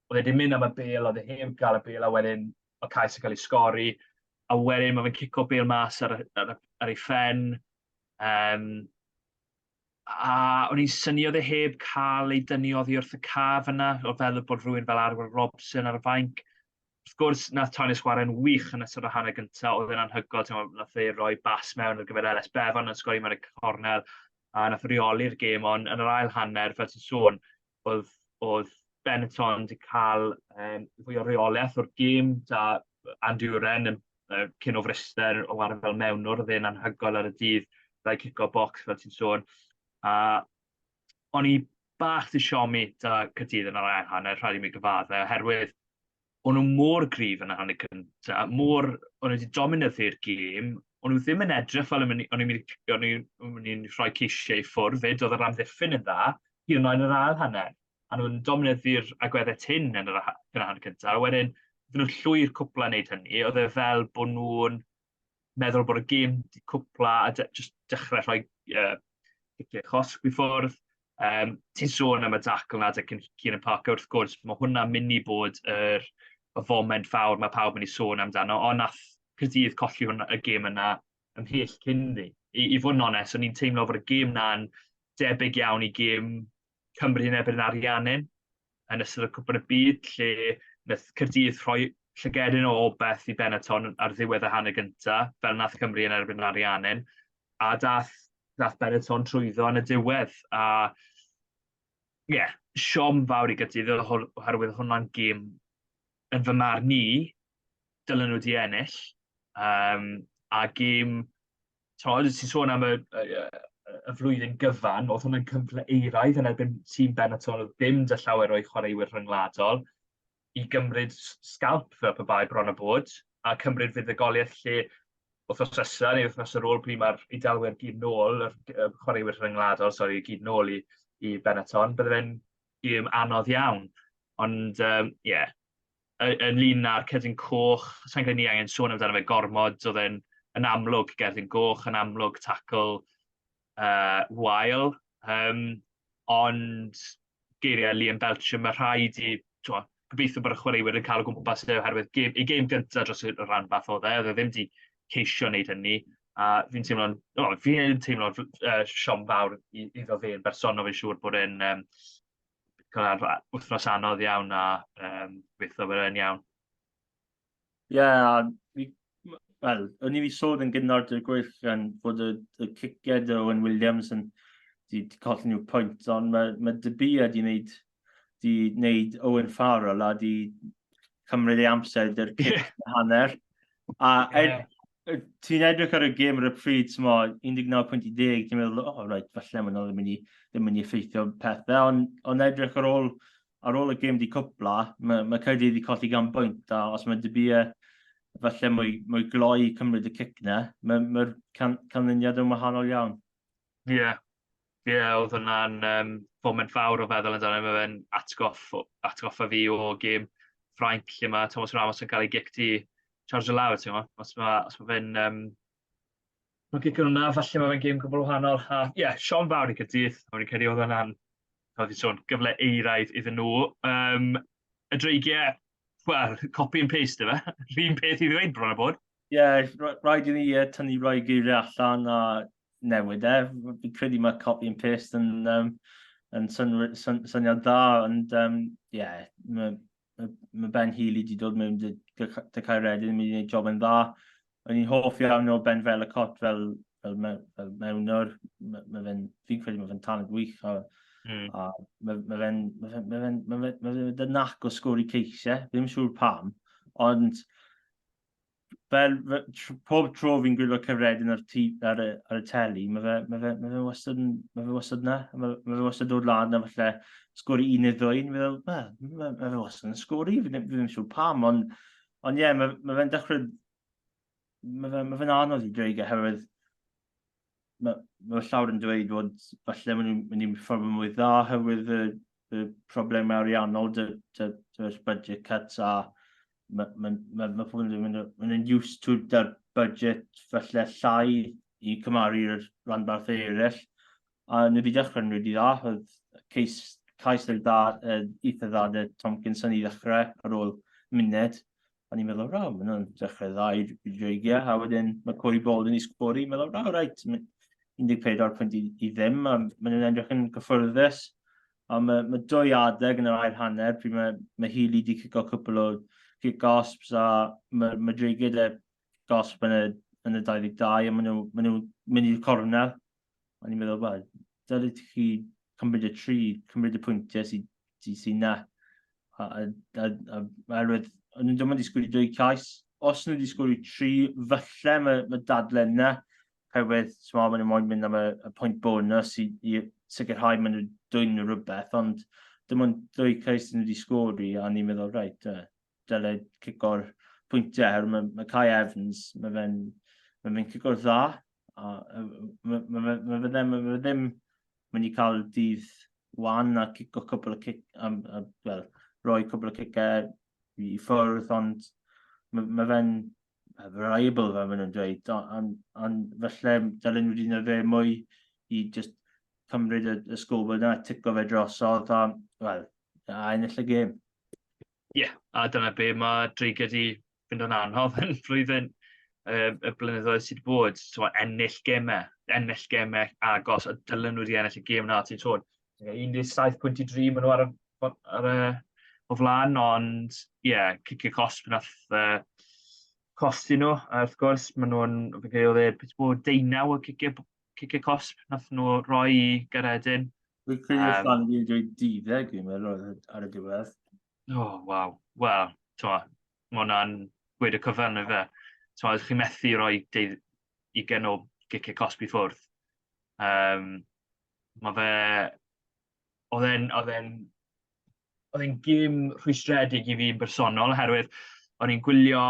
oedd e wedi mynd am y bel, oedd e heb gael y bel, a wedyn y cais yn cael ei sgori, a wedyn mae fe'n cico bel mas ar, ar, ar ei phen, um, a o'n i'n synnu oedd e heb cael ei dynnu oddi wrth y caf yna, o feddwl bod rhywun fel Arwel Robson ar y fainc. Wrth gwrs, nath Tynus chwarae'n wych yn ystod y hanner gyntaf, oedd e'n anhygoel, ti'n nath e roi bas mewn ar gyfer Ellis Bevan yn sgori mewn y cornel, a nath reoli'r gêm, ond yn yr ail hanner, fel ti'n sôn, oedd, oedd Benetton wedi cael um, fwy o reolaeth o'r gêm, da Andy Uren yn uh, cyn o Fryster o chwarae fel mewnwr, oedd e'n anhygoel ar y dydd, ddau cico box fel ti'n sôn. A o'n i bach di siomi da Caerdydd yn yr ail hanner, rhaid i mi gyfadde, oherwydd o'n nhw mor gryf yn y hanner cyntaf, mor, o'n nhw wedi dominyddu'r gêm, o'n nhw ddim yn edrych fel o'n i'n mynd i rhoi ceisiau i ffwrdd fyd, oedd yr amddiffyn yn dda. Hyd yn oed yn yr ail hanner, a nhw'n dominyddu'r agweddau tyn yn yr hanner cyntaf, a wedyn, oedden nhw'n llwyr cwpla wneud hynny, oedd e fel bod nhw'n meddwl bod y gêm 'di cwpla a jyst dechrau rhoi ciciau chosb i ffwrdd. Ti'n sôn am y dacl 'na 'da Kieran Parker, wrth gwrs, mae hwnna'n mynd i bod y foment fawr mae pawb mynd i sôn amdano, ond nath Caerdydd colli hwnna, y gêm yna ymhell cyn ni. I fod yn onest, o'n i'n teimlo bod y gêm na'n debyg iawn i gêm Cymru yn erbyn Ariannin yn ystod y Cwpan y Byd, lle wnaeth Caerdydd rhoi llygedyn o obaith i Benetton ar ddiwedd y hanner gyntaf, fel nath Cymru yn erbyn Ariannin, a dath Benetton trwyddo yn y diwedd. A ie, yeah, siom fawr i Gaerdydd oherwydd hwnna'n gêm yn fy marn i, dylen nhw wedi ennill. A gêm, ti'n sôn am y flwyddyn gyfan, oedd hwnna'n cyfle euraidd yn erbyn tîm Benetton, oedd ddim 'da llawer o'i chwaraewyr rhyngwladol, i gymryd scalp fel pe bai bron a bod, a cymryd fuddugoliaeth lle wythnos nesaf neu wythnos ar ôl pryd mae'r Eidalwyr gyd nôl, y chwaraewyr rhyngwladol, sori, gyd nôl i Benetton, bydde fe'n gêm anodd iawn. Ond, ie, yeah, ynglyn â'r cerdyn coch, sa'n credu ni angen sôn amdano fe gormod, oedd e'n yn amlwg gerdyn goch, yn amlwg tackle wael, ond geiriau Liam Belcher, mae rhaid i, twa, gobeithio bod y chwaraewyr yn cael o gwmpas e, oherwydd ei gêm gyntaf dros y rhanbarth oedd e, oedd e ddim wedi ceisio wneud hynny, a fi'n teimlo'n, oh, fi'n teimlo'n siom fawr iddo fe yn bersonol, fi'n siŵr bod e'n cael wythnos anodd iawn a gobeithio bod e'n iawn. Ie, yeah, wel, o'n i wedi sôn yn gynnar dy'r gwych yn fod y ciciau dy Owen Williams yn di colli nhw pwynt, ond mae De Beer di wneud Owen Farrell a di cymryd ei amser dy'r cic yeah. hanner. A yeah. Ti'n edrych ar y gêm ar y pryd, ti'n 19.10, ti'n meddwl, oh, right, falle maen nhw ddim mynd i effeithio pethau, ond edrych ar ôl y gêm di cwpla, mae Caerdydd wedi colli gan bwynt, a os mae De Beer falle mwy gloi cymryd y cic na, mae'r canlyniad yn wahanol iawn. Ie, yeah. Ie, yeah, oedd hwnna'n foment fawr o feddwl amdano. Mae fe'n atgoffa fi o gêm Ffrainc lle mae Thomas Ramos yn cael ei gic di charge lawr, ti'n gwybod? Os mae fe'n mae'n gic yn hwnna, falle mae fe'n gêm gwbl wahanol. A ie, yeah, siom fawr i Caerdydd. O'n i'n credu oedd hwnna'n, fel ti'n sôn, gyfle euraidd iddyn nhw. Y Dreigiau, wel, copy and paste efe. Rhyn peth i ddweud bron a bod. Ie, yeah, rhaid i ni tynnu rhai geiriau allan a newid e. Fi'n credu mae copy and paste yn syniad dda, ond yeah, mae Ben Healy wedi dod mewn dy Caeredin yn mynd i wneud job yn dda. O'n i'n hoff iawn o Ben Vellacott fel mewnwr. Fi'n credu mae fe'n talent wych. A mae fe'n ma fe, ma fe, ma fe, ma fe 'da knack o sgori ceisiau. Fi ddim yn siŵr pam. Ond fel pob tro fi'n gwylio Caeredin ar y teli, mae fe wastad na. Mae fe wastad dod lan a falle sgori un neu ddwy. Fi'n meddwl, mae fe wastad yn sgori, fi ddim yn siŵr pam, ond ie, yeah, mae fe'n dechrau, mae fe'n anodd i dweud oherwydd mae llawer yn dweud fod falle maen nhw'n mynd i ffordd mwy dda oherwydd y problemau ariannol dy budget cuts a mae pobl yn dweud maen nhw'n used to da'r budget falle llai i cymharu'r rhanbarth eraill. A nhw wedi dechrau yn rili dda. Oedd cais yn dda, eitha dda dy Tomkinson i ddechrau ar ôl munud. A ni'n meddwl, raw, maen nhw'n dechrau dda i Dreigiau. A wedyn mae Corey Baldwin i sgori. Meddwl, raw, reit, 14 pwynt i ddim. A maen nhw'n edrych yn gyffyrddus. A mae dwy adeg yn yr ail hanner pryd mae Healy wedi cico cwpl o cic gosbs a mae Dreigiau 'da gosb yn y 22 a maen nhw mynd i'r cornel. A ni'n meddwl, wel, dylid chi cymryd y tri, cymryd y pwyntiau sydd sy, sy na. A oherwydd, o'n nhw'n dim ond i sgori dwy cais. Os nhw wedi sgori tri, falle mae dadle yna. Oherwydd, ti'n maen nhw moyn mynd am y pwynt bonus i sicrhau maen nhw dwyn nhw rhywbeth, ond dim ond dwy cais nhw wedi sgori, a ni'n meddwl, reit, dyle cico'r pwyntiau, oherwydd mae Kai Evans, mae fe'n cico'r dda, a mae fe ddim mynd i cael dydd wan a cico cwpl o cic, well, roi cwpl o cicau i ffwrdd, ond mae ma fe'n variable fel maen nhw'n dweud, ond on, falle dylen nhw wedi defnyddio mwy i just cymryd y, y sgobl yna, tico fe drosodd a, wel, a ennill y gêm. Ie, yeah, a dyna be mae Dreigiau wedi fynd o'n anodd yn flwyddyn y blynyddoedd sydd wedi bod. So, ennill gemau, ennill gemau agos, a dylen nhw wedi ennill y gêm na, ti'n sôn. 17.3 maen nhw ar y, ar y, o flaen, ond ie, yeah, cicio cosb nath costi nhw, a wrth gwrs, maen nhw'n, fi'n credu oedd e, beth bod deunaw o cicio, cicio cosb nath nhw roi i Garedin. Fi'n credu um, Llan wedi dweud duddeg, fi'n meddwl, ar y diwedd. O, oh, waw. Wel, ti'n mae hwnna'n gweud y cyfan, ife. Ti'n ydych chi'n methu roi 20 o giciau cosb i ffwrdd. Um, mae fe... Oedd e'n oedd e'n oedd e'n gêm rhwystredig i fi yn bersonol, oherwydd o'n i'n gwylio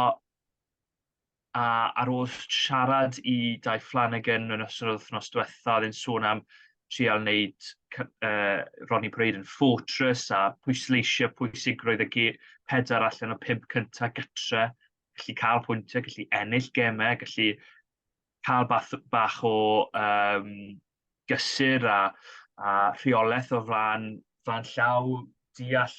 a ar ôl siarad i Dai Flanagan yn ystod yr wythnos diwetha, oedd e'n sôn am trial wneud Rodney Parade yn fortress a pwysleisio pwysigrwydd y pedair allan o pump cyntaf gytre, gallu cael pwyntiau, gallu ennill gemau, gallu cael bach, bach o gysur a, a rheolaeth o flaen, flaen llaw, deall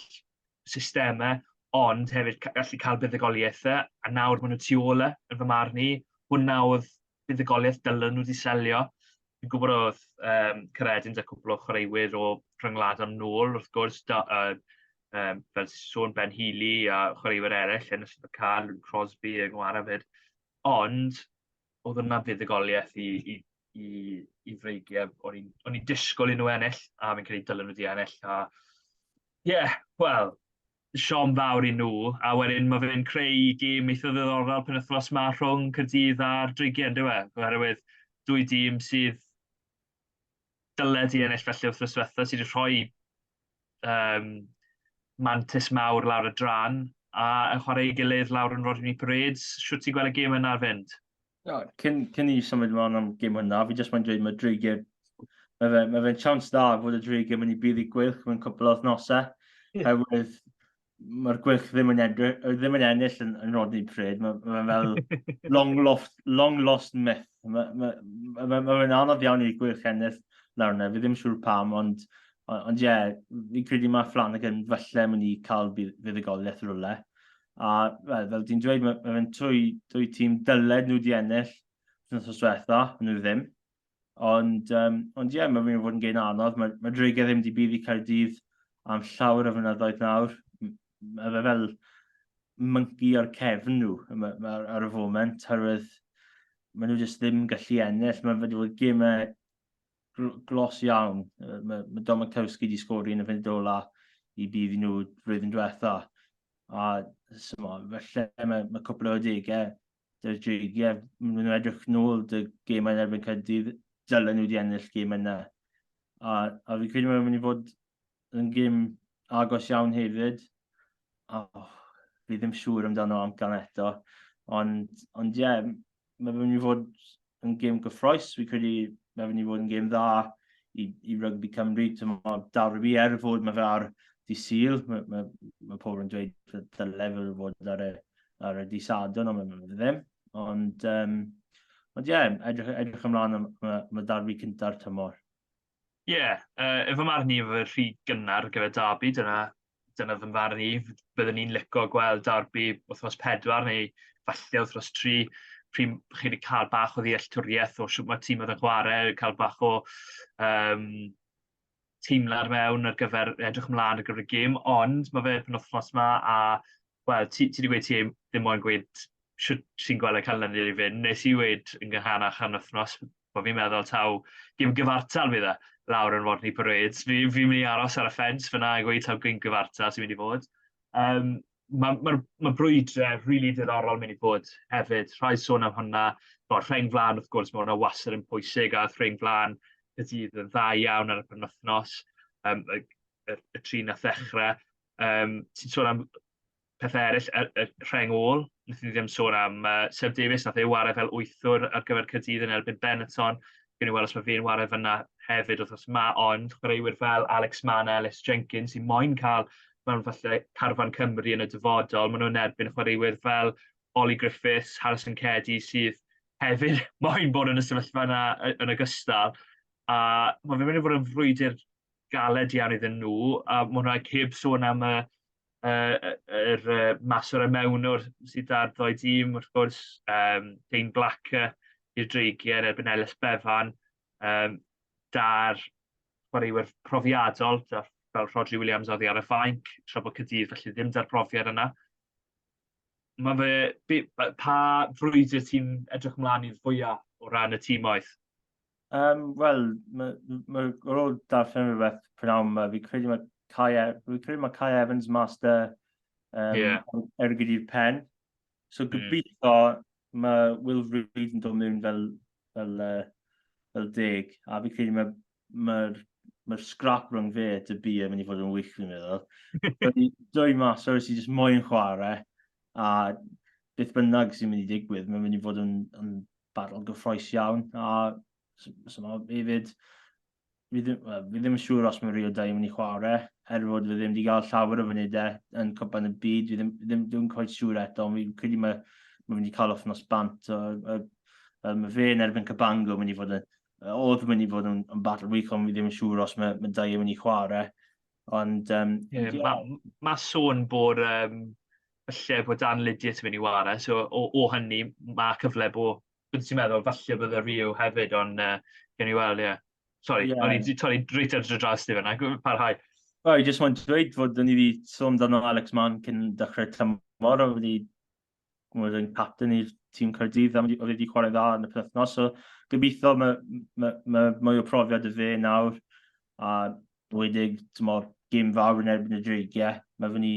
systemau, ond hefyd gallu cael buddugoliaethau, a nawr maen nhw tu ôl e, yn fy marn i. Hwna oedd buddugoliaeth dylen nhw wedi selio. Fi'n gwybod oedd um, Caeredin 'da cwpl o chwaraewyr o rhyngwladol nôl, wrth gwrs, da, um, fel sôn Ben Healy a chwaraewyr eraill yn ystod y car, Luke Crosby a Gwara fyd. Ond oedd yna fuddugoliaeth i, i, i, i Freigiau. O'n i'n disgwyl i nhw ennill, a fi'n credu dylen nhw wedi ennill. A ie, yeah, wel, siom fawr i nhw, a wedyn mae fe'n creu gêm eitha ddiddorol penwythnos ma rhwng Caerdydd a'r Dreigiau, yndyw e? Oherwydd dwy dîm sydd dyled i ennill felly wythnos diwetha, sydd wedi rhoi um, mantis mawr lawr y dran, a yn chwarae ei gilydd lawr yn Rodney Parades. Shwt ti'n gweld y gêm yna ar fynd? No, cyn, cyn i symud ymlaen am gêm hwnna, fi jyst mae'n dweud mae Dreigiau, mae fe'n mae fe chance da fod y Dreigiau mynd i bydd i Gweilch mewn cwpl o wythnosau. Yeah. Oherwydd mae'r Gweilch ddim yn, edrych, ddim yn ennill yn, yn Rodney Parade. Mae ma fel long lost, long lost myth. Mae ma, ma, ma, ma fe'n anodd iawn i'r Gweilch ennill lawr yna. Fi ddim siŵr pam, ond ond ie, yeah, fi'n credu mae Flanagan falle mynd i cael fuddugoliaeth rhywle. A wel, fel ti'n dweud, mae ma fe'n dwy, dwy tîm dyled nhw wedi ennill wythnos diwetha, nhw ddim. Ond, um, ond ie, yeah, mae'n mynd i fod yn gêm anodd. Mae, mae Dreigiau ddim wedi bydd i Caerdydd am llawer o flynyddoedd nawr. Mae fe fel monkey ar cefn nhw ar, ar y foment, herwydd maen nhw jyst ddim gallu ennill. Mae wedi bod gemau glos iawn. Mae, mae Domachowski wedi sgori yn y funud ola i bydd i nhw flwyddyn diwetha. A so, felly mae, mae cwpl o adegau dy'r Dreigiau, maen nhw'n edrych nôl dy gemau yn erbyn Caerdydd, dylen nhw wedi ennill gêm yna. A, a fi credu mae'n mynd i fod yn gêm agos iawn hefyd. A, oh, fi ddim siŵr amdano amcan eto. Ond, ond ie, yeah, mae'n mynd i fod yn gêm gyffroes. Fi credu mae'n mynd i fod yn gêm dda i, i rygbi Cymru. Mae Derby er fod mae fe ar di Sul, mae, mae, mae pobl yn dweud dyle fe fod ar y, ar y di Sadwrn, ond mae fe ddim. Ond, um, ond ie, yeah, edrych, edrych ymlaen am, am y derby cynta'r tymor. Ie, yeah, efo marn i, fe rhy gynnar ar gyfer derby, dyna, dyna fy marn i. Byddwn ni'n licio gweld derby wythnos 4 neu falle wythnos 3, pryd chi wedi cael bach o ddealltwriaeth o sut mae tîm oedd yn chwarae, cael bach o um, teimlad mewn ar gyfer edrych ymlaen ar gyfer y gêm, ond mae fe penwythnos yma a, wel, ti, ti wedi gweud ti ddim moyn gweud sut ti'n gweld y canlyniad i fynd. Nes i weud yn gynharach am wythnos bod fi'n meddwl taw gêm gyfartal fydd e lawr yn Rodney Parade. Fi, fi'n mynd i aros ar y ffens fyna a gweud taw gêm gyfartal sy'n mynd i fod. Um, mae ma, ma brwydrau rili really diddorol mynd i fod hefyd. Rhaid sôn am hwnna. Bo, rheng flaen, wrth gwrs, mae hwnna wastad yn pwysig, a rheng flaen y dydd yn dda iawn ar y penwythnos, um, y, y, y tri nath ddechrau. Um, ti'n sôn am pethau eraill, y, y rheng ôl, wnaethon ni ddim sôn am uh, Seb Davies, nath e wario fel wythwr ar gyfer Caerdydd yn erbyn Benetton. Gwni weld os mae fe'n wario fyna hefyd wrth yma, ond chwaraewyr fel Alex Mann a Ellis Jenkins sy'n moyn cael mewn falle carfan Cymru yn y dyfodol, maen nhw'n erbyn chwaraewyr fel Ollie Griffiths, Harrison Cedi sydd hefyd moyn bod yn y sefyllfa yna yn ogystal. A mae fe'n mynd i fod yn frwydr galed iawn iddyn nhw, a mae hwnna heb sôn am y uh, yr uh, maswr y mewnwr sydd ar ddoi dîm, wrth gwrs, Dane Blacker i'r Dreigiau yn erbyn Ellis Bevan, um, da'r chwaraewyr profiadol, da, fel Rhodri Williams oddi ar y fainc, tra bod Caerdydd felly ddim da'r profiad yna. Mae fe, be, pa frwydr ti'n edrych ymlaen i'r fwyaf o ran y tîmoedd? Wel, ma, ma, ar ôl darllen rhywbeth prynawn yma, fi credu mae Kai, e, fi credu mae Kai Evans mas dy yeah. ergyd i'r pen. So gobeithio mae Will Reed yn dod mewn fel, fel, fel deg, a fi credu mae'r ma, ma scrap rhwng fe a dy yn mynd i fod yn wych, fi'n meddwl. Dwy mas o'r sy'n just moyn chwarae, a beth bynnag sy'n mynd i digwydd, mae'n mynd i fod yn, yn battle gyffroes iawn, a so, so hefyd, fi ddim, well, fi ddim yn siŵr os mae Rio Dai yn mynd i chwarae, er fod fi ddim wedi cael llawer o funudau yn Cwpan y Byd, fi ddim, ddim, ddim quite siŵr eto, ond fi'n credu mae, mae mynd i cael wythnos bant, o, o, o, mae fe yn erbyn Cabango mynd i fod yn, oedd mynd i fod yn, yn battle wych, ond fi ddim yn siŵr os mae, mae Dai yn mynd i chwarae. Ond, yeah, yeah. Mae ma sôn bod um, falle bod Dan Lydiate yn mynd i ware, so o, o hynny mae cyfle bod, beth ti'n meddwl, falle bydde Rio hefyd, ond gen i weld, ie. Yeah. Sorry, yeah. o'n i'n torri reit ar dy dras di fyna, parhau. Wel, i jyst moyn dweud fod ni wedi sôn amdano Alex Mann cyn dechrau'r tymor, a wedi bod yn captain i'r tîm Caerdydd, a oedd wedi chwarae dda yn y penwythnos, so gobeithio mae, mae, mae mwy o profiad y fe nawr, a wedig, tymor, gêm fawr yn erbyn y Dreigiau, mae fyny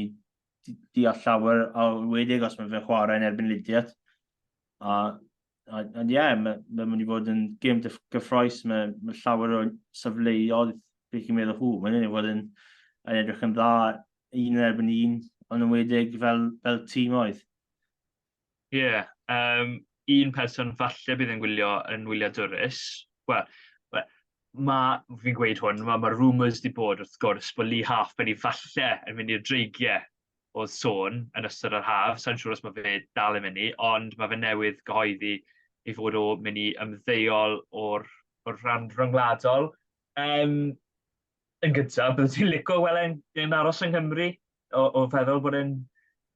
deall llawer, a wedig os mae fe'n chwarae yn erbyn Lydiate. A, a, a ie, yeah, mae, mae mynd i fod yn gêm gyffroes, mae, mae llawer o safleoedd, beth chi'n meddwl, hw, mae'n mynd i fod yn, yn edrych yn dda un yn erbyn un, ond yn wedig fel, fel tîm oedd. Ie, yeah, um, un person falle bydd yn gwylio yn wyliadwrus, wel, mae, fi'n gweud hwn, mae, mae rumours di bod wrth gwrs bod Lee Halfpenny falle yn mynd i'r Dreigiau oedd sôn yn ystod yr haf. Sa'n siŵr os mae fe dal yn mynd i, ond mae fe newydd gyhoeddi ei fod o mynd i ymddeol o'r, o'r rhan rhyngwladol. Um, yn gyntaf, byddai ti'n licio weld e'n yn aros yng Nghymru? O, o feddwl bod e'n...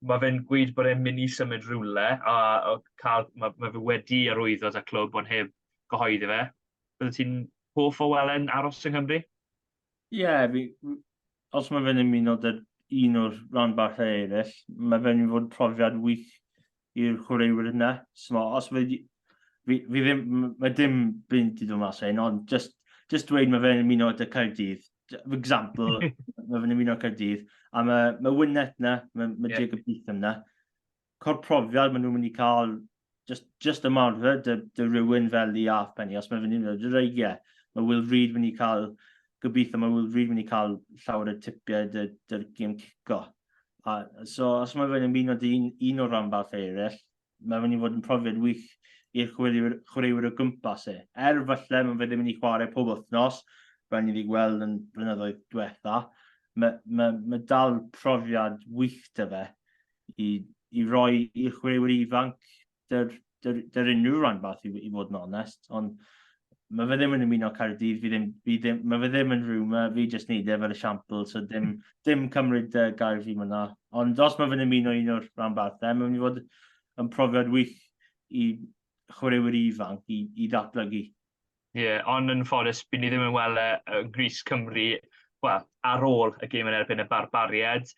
Mae fe'n gweud bod e'n mynd i symud rhywle a, a cael, mae, mae fe wedi arwyddo da clwb ond heb gyhoeddi fe. Bydde ti'n hoff o weld e'n aros yng Nghymru? Ie, yeah, fi, os mae fe'n ymuno dy un o'r rhanbarthau eraill, mae fe'n mynd i fod profiad wych i'r chwaraewyr yna. So, os fe, fi, fi ddim, mae dim byd wedi dod mas hyn, ond just, just dweud mae fe'n ymuno dy Caerdydd. For example, mae fe'n ymuno Caerdydd, a mae, mae Wynette na, mae, mae yeah. Jacob Beetham na. Co'r profiad maen nhw'n mynd i cael just, just ymarfer dy, dy rhywun fel Lee Halfpenny, os mae fe'n ymuno dy Reigiau, mae Will Reid mynd i cael, gobeithio mae Will Reid mynd i cael llawer o tipiau dy, dy gêm cico. A, so, os mae fe'n ymuno dy un, un o'r rhanbarth eraill, mae fe'n mynd i fod yn profiad wych i'r chwaraewyr, chwaraewyr o gwmpas e. Er falle mae fe ddim yn ei chwarae pob wythnos, fel ni wedi gweld yn blynyddoedd diwetha, mae, mae, mae dal profiad wych dy fe i, i roi i'r chwaraewyr ifanc dy'r, dy'r, dy'r unrhyw rhanbarth i, i fod yn onest, ond mae fe ddim yn ymuno Caerdydd, fi ddim, fi ddim, mae fe ddim yn rumour, fi jyst neud e fel esiampl, so dim, dim cymryd uh, gair fi myna. Ond os mae fe'n ymuno un o'r rhanbarthau, mae'n mynd i fod yn profiad wych i chwaraewyr ifanc i, i ddatblygu. Ie, yeah, ond yn ffodus, byd ni ddim yn weld e yng Nghrys Cymru, wel, ar ôl y gêm yn erbyn y Barbariaid.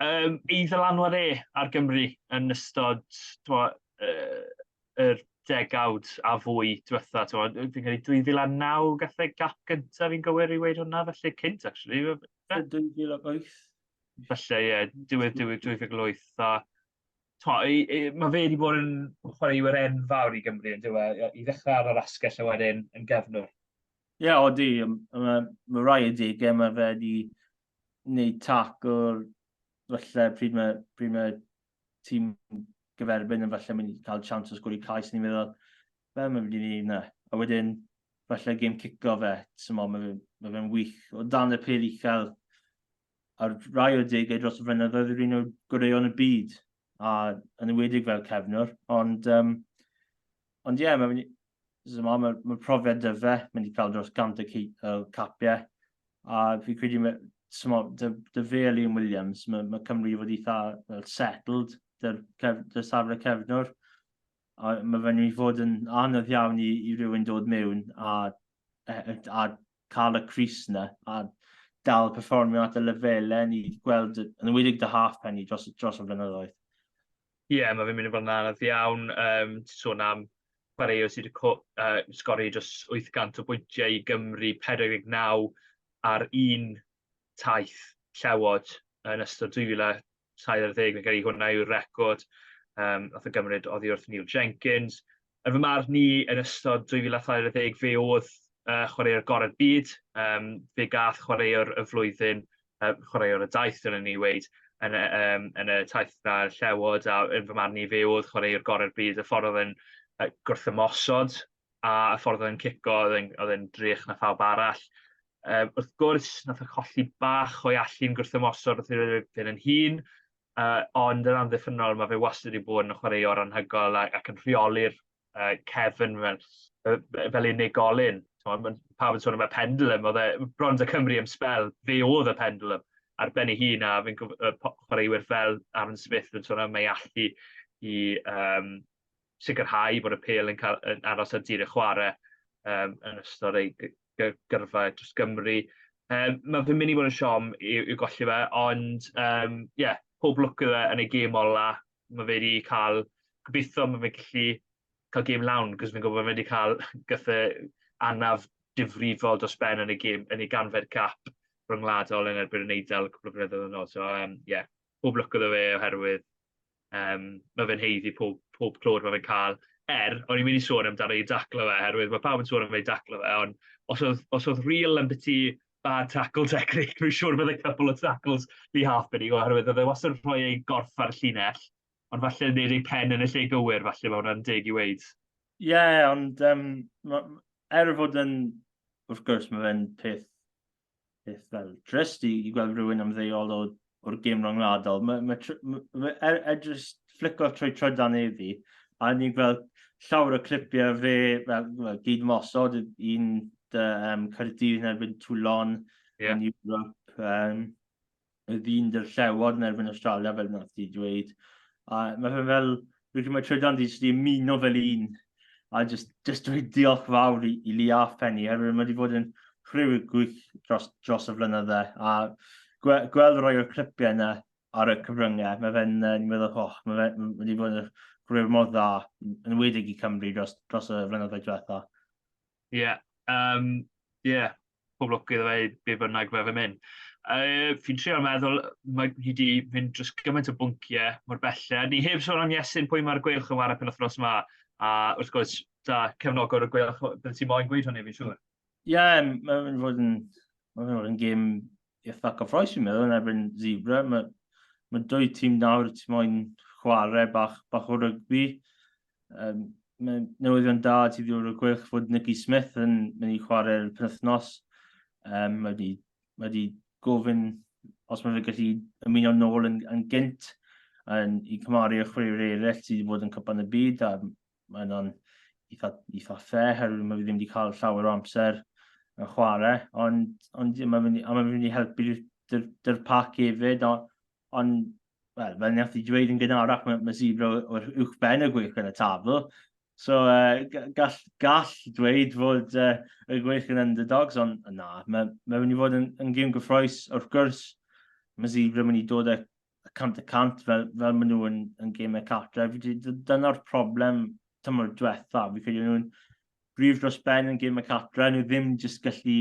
Um, ei ddylanwad e ar Gymru yn ystod twa, uh, yr degawd a fwy diwetha, twa, fi'n credu 2009 gath e gap gyntaf fi'n gywir i weud hwnna, felly cynt, actually. 2008. Felly, ie, yeah, diwedd, diwedd 2008. A, twa, i, i, mae fe wedi bod yn chwaraewyr enfawr i Gymru yn diwedd, i ddechrau ar yr asgell a wedyn yn gefnwr. Ie, yeah, odi, mae ma rai adegau mae fe wedi wneud tackle, falle pryd mae, pryd mae tîm gyferbyn yn falle mynd i cael chance o sgori cais, ni'n meddwl, be mae'n mynd i wneud yna? A wedyn, falle gêm cico fe, ti'n mae fe'n ma fe wych. O dan y pêl uchel, ar rai o degau dros y flynyddoedd yr un o'r goreuon y byd, a yn enwedig fel cefnwr, ond um, ond ie, yeah, mae'n ma, ma, ma profiad dy fe, mae'n wedi cael dros 100 o capiau, a fi credu mae, dy, dy fe a Liam Williams, mae, mae Cymru fod eitha well, settled dy'r, cef, dy safle cefnwr, a mae fe'n mynd i fod yn anodd iawn i, i rhywun dod mewn a, a, a cael y cris yna a dal perfformio at y lefelau ni wedi gweld yn enwedig dy halfpenny dros, dros y flynyddoedd. Ie, yeah, mae fe'n mynd i fod yn anodd iawn. Um, ti'n sôn am chwaraewr sydd wedi sgori dros 800 o bwyntiau i Gymru, 49 ar un taith Llewod yn ystod 2020, fi'n credu hwnna yw'r record nath o gymryd oddi wrth Neil Jenkins. Yn fy marn i, yn ystod 2020, fe oedd chwaraewr gorau'r byd. Fe gath chwaraewr y flwyddyn, chwaraewr y daith, dylen ni weud, yn y, um, yn y taith na Llewod, a yn fy marn i, fe oedd chwaraewr gorau'r byd. Y ffordd oedd e'n gwrthymosod a y ffordd oedd e'n cico, oedd e'n drech na phawb arall. Wrth gwrs, nath o colli bach o'i allu'n gwrthymosod wrth iddo fe fynd yn hŷn, ond yn amddiffynnol mae fe wastad wedi bod yn chwaraewr anhygoel ac yn rheoli'r cefn fel, fel unigolyn. T'mod, pawb yn sôn am y pendulum, oedd e bron 'da Cymru am sbel, fe oedd y pendulum ar ben ei hun, a fi'n chwaraewyr fel Aaron Smith yn sôn am ei allu i sicrhau bod y pêl yn, cael, yn aros ar dir y chwarae yn ystod ei gyrfa dros Gymru. Mae fe'n mynd i fod yn siom i, i golli fe, ond um, yeah, pob lwc iddo fe yn ei gêm ola. Mae fe wedi cael, gobeithio mae fe'n gallu cael gêm lawn, cos fi'n gwybod mae fe wedi cael gyda anaf difrifol dros ben yn ei gêm, yn ei ganfed cap rhyngwladol yn erbyn yn Eidal cwpl o flynyddoedd yn ôl. So, yeah, pob lwc iddo fe oherwydd mae fe'n haeddu pob, pob clod mae fe'n cael. Er, o'n i'n mynd i sôn amdano ei daclo fe, oherwydd mae pawb yn sôn am ei daclo fe, ond os oedd, os oedd real ambiti bad tackle technique, dwi'n siŵr bydd y couple o tackles Lee Halfpenny, oherwydd oedd e wastad yn rhoi ei gorff ar y llinell, ond falle wneud ei pen yn y lle gywir, falle mae hwnna'n deg i weud. Ie, yeah, ond er fod yn, wrth gwrs, mae fe'n peth peth fel drist i, i gweld rhywun ymddeol o, o'r gêm rhyngwladol. Mae, ma, ma, ma, er, er just flico trwy trydan iddi, a ni'n gweld llawer o clipiau fe, fel, fel gyd mosod, un dy um, Caerdydd yn erbyn Toulon yeah. yn Europe, um, y ddyn dy'r Llewod yn erbyn Australia, fel nath ti dweud. A mae fe fel, rwy'n credu mae Trydan di jyst ymuno fel un, a just, just dweud diolch fawr i, i Lee Halfpenny, oherwydd mae wedi bod yn rhyw gwych dros, dros y flynydde, a gwe, gweld rhai o'r clipiau yna ar y cyfryngau, mae fe'n, uh, ni'n meddwl, oh, mae fe wedi bod yn rhyw mor dda, yn enwedig i Cymru dros, dros y flynyddoedd diwetha. Ie, yeah, um, yeah, pob lwc iddo fe, be bynnag fe fe'n mynd. Fi'n trio meddwl, mae hi wedi mynd dros gymaint o bwnciau mor belled. Ni heb sôn am Iestyn pwy mae'r Gweilch yn ware penwythnos yma, a wrth gwrs, da cefnogwr y Gweilch, bydde ti moyn gweud hynny, fi'n siŵr. Ie, yeah, mae'n fod yn, mae'n fod yn gêm eitha cyffroes fi'n meddwl yn erbyn Zebra. Mae, mae dwy tîm nawr ti moyn chwarae bach, bach o rygbi. Um, mae newyddion da ti ddod o'r Gweilch fod Nicky Smith yn mynd i chwarae'r penwythnos. Um, mae wedi, mae wedi gofyn os mae fe gallu ymuno nôl yn, yn gynt yn, i cymaru â chwaraewyr eraill sydd wedi bod yn Cwpan y Byd a mae hwnna'n eitha, eitha fair, herwydd mae fi ddim wedi cael llawer o amser yn chwarae, ond, ond mae mynd, a mae'n mynd i helpu dy'r pac hefyd, ond, ond wel, fel nath i dweud yn gynharach, mae, mae Zebra o'r uwch ben y Gweilch yn y tabl. So, gall, gall dweud fod y Gweilch yn underdogs, ond na, mae, mae mynd i fod yn, yn gêm gyffroes, wrth gwrs, mae Zebra mynd i dod â 100% fel, fel maen nhw yn, yn gemau cartref. Dyna'r problem tymor diwetha. Fi credu nhw'n brif dros ben yn gemau cartref. Nhw ddim jyst gallu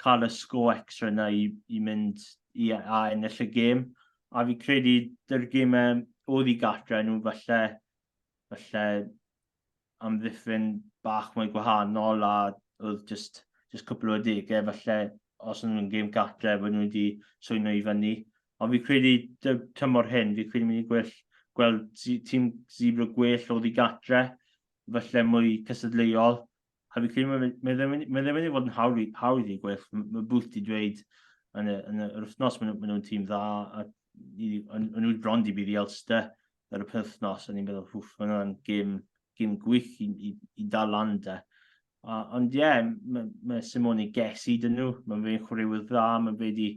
cael y sgo extra yna i, i mynd i, a ennill y gêm. A fi credu dy'r gemau oedd i gartre nhw falle, falle amddiffyn bach mwy gwahanol a oedd just, just cwpl o adegau falle os o'n nhw'n gêm gartre bod nhw wedi swyno i fyny. Ond fi credu tymor hyn, fi credu mynd i gwell, gweld tîm Zebra gwell oedd i gatre, falle mwy cystadleuol. A fi credu mae, mae ddim, mae ddim yn ei fod yn hawdd, hawdd i Gweilch. Mae Booth di dweud yn y, yn y, yr wythnos maen nhw'n nhw tîm dda a o'n nhw bron di bydd i Ulster ar y penwythnos a ni'n meddwl, hwff, mae hwnna'n gêm, gêm gwych i, i, i dal lan de. A, ond ie, yeah, mae, mae Simone Gessi dyn nhw, mae fe'n chwaraewyr dda, mae fe wedi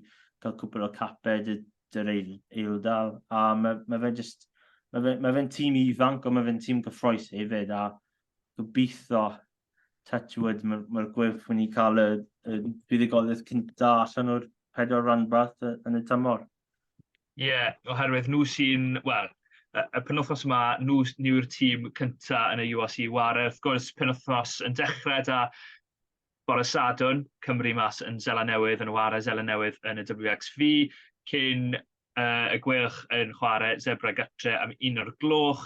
cael cwpl o capau dy, dy'r eildal, a mae, mae fe just, mae fe'n mae fe tîm ifanc, ond mae fe'n tîm gyffroes hefyd, a gobeithio, touch wood, mae'r mae Gweilch mynd i cael y, y buddugoliaeth cynta allan o'r pedwar rhanbarth yn y tymor. Ie, yeah, oherwydd nhw sy'n, wel, y penwythnos yma, nhw, nhw yw'r tîm cynta yn y URC ware. Wrth gwrs, penwythnos yn dechrau da bore Sadwrn, Cymru mas yn Seland Newydd, yn ware Seland Newydd yn y WXV, cyn y Gweilch yn chwarae Zebra gytre am 1 o'r gloch.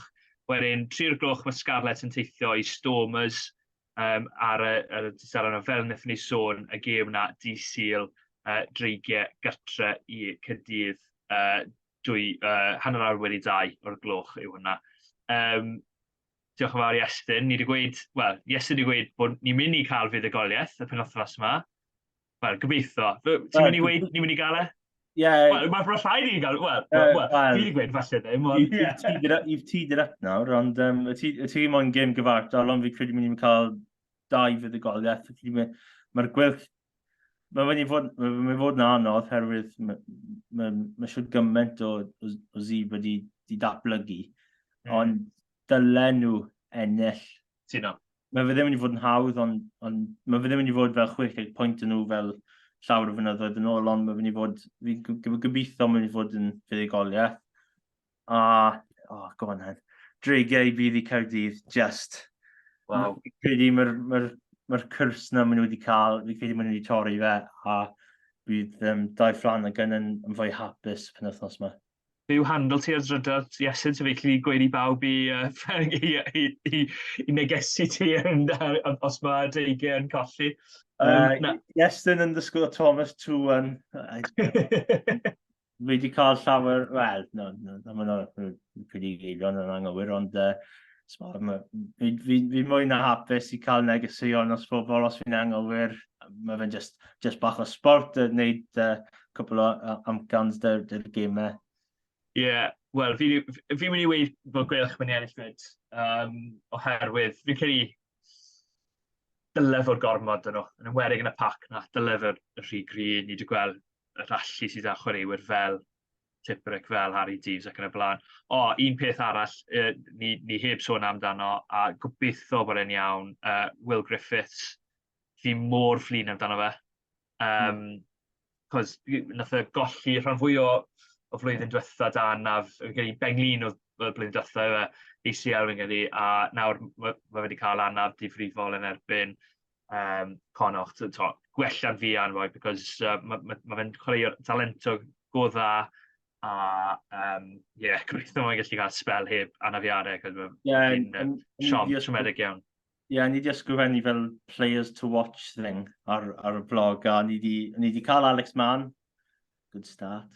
Wedyn, 3 o'r gloch mae Scarlets yn teithio i Stormers um, ar y, ar y dydd yna, fel wnaethon ni sôn, y gêm yna dydd Sul, Dreigiau gytre i Caerdydd, dwy, 2:30 o'r gloch yw hwnna. Um, diolch yn fawr i Estyn. Ni wedi gweud, wel, Iestyn wedi gweud bod ni'n mynd i cael fuddugoliaeth y penwythnos yma. Wel, gobeithio. Ti'n mynd i weud ni'n mynd i gael e? Ie. Wel, mae'n ma rhaid i ni gael... Wel, well, well, fi wedi gweud falle ddim, ond... You've teed it up nawr, ond um, y ti, ti moyn gêm gyfartal, ond fi credu mynd i'n cael dau fuddugoliaeth. Mae'r Gweilch... Mae'n mynd i fod, mae'n fod yn anodd, herwydd mae ma, ma siwr gymaint o, o, o zib wedi di datblygu, ond dylen nhw ennill. Tuno. Mae fe ddim yn mynd i fod yn hawdd, ond, ond mae fe ddim yn mynd i fod fel 60 pwynt yn nhw fel llawer o fynyddoedd yn ôl, ond mae fe'n mynd i fod, fi'n gobeithio mae'n mynd i fod yn fuddugoliaeth. A, oh, go on then. Dreigiau bydd i Caerdydd, just. Wow. Fi'n credu mae'r ma ma cwrs na maen nhw wedi cael, fi'n credu maen nhw wedi torri fe, a bydd um, Dai Flanagan yn, yn fwy hapus penwythnos yma. Be yw handle ti ar drydar, Iestyn, so fi gallu gweud i bawb i, i, i, i, i negesu ti yn, os mae dreigiau yn colli. Um, Iestyn underscore Thomas 21. Fi wedi cael llawer, wel, no, no, no, no, no, credu geirion yn anghywir, ond uh, fi, fi, fi mwy na hapus i cael negeseuon os bobl, os fi'n anghywir. Mae fe'n just, just bach o sport, wneud cwpl o amcans dy'r dy gemau. Ie, yeah, wel, fi, fi mynd i weud bod Gweilch mynd i ennill fyd, um, oherwydd fi'n credu dyle fod gormod yn nhw, yn enwedig yn y pac na, dyle fod y rhy gry, ni wedi gweld yr allu sydd â chwaraewyr fel Tipuric, fel Harri Deaves ac yn y blaen. O, un peth arall, eh, ni, ni heb sôn amdano, a gobeithio bod e'n iawn, Will Griffiths, fi mor flin amdano fe. Um, mm. Cos nath e golli rhan fwy o, o flwyddyn diwetha da anaf, fi'n credu benglin oedd y blwyddyn diwetha fe, ACL fi'n credu, a nawr mae ma wedi cael anaf difrifol yn erbyn um, Connacht, to, gwella'n fuan, boi, because uh, mae ma, ma fe'n chwaraewr talentog go dda, a um, yeah, gobeithio mae'n gallu cael spel heb anafiadau, cos mae'n yeah, siom, siomedig iawn. Ie, yeah, ni wedi ysgrifennu fel players to watch thing ar, ar y blog, a ni wedi, ni wedi cael Alex Mann, good start.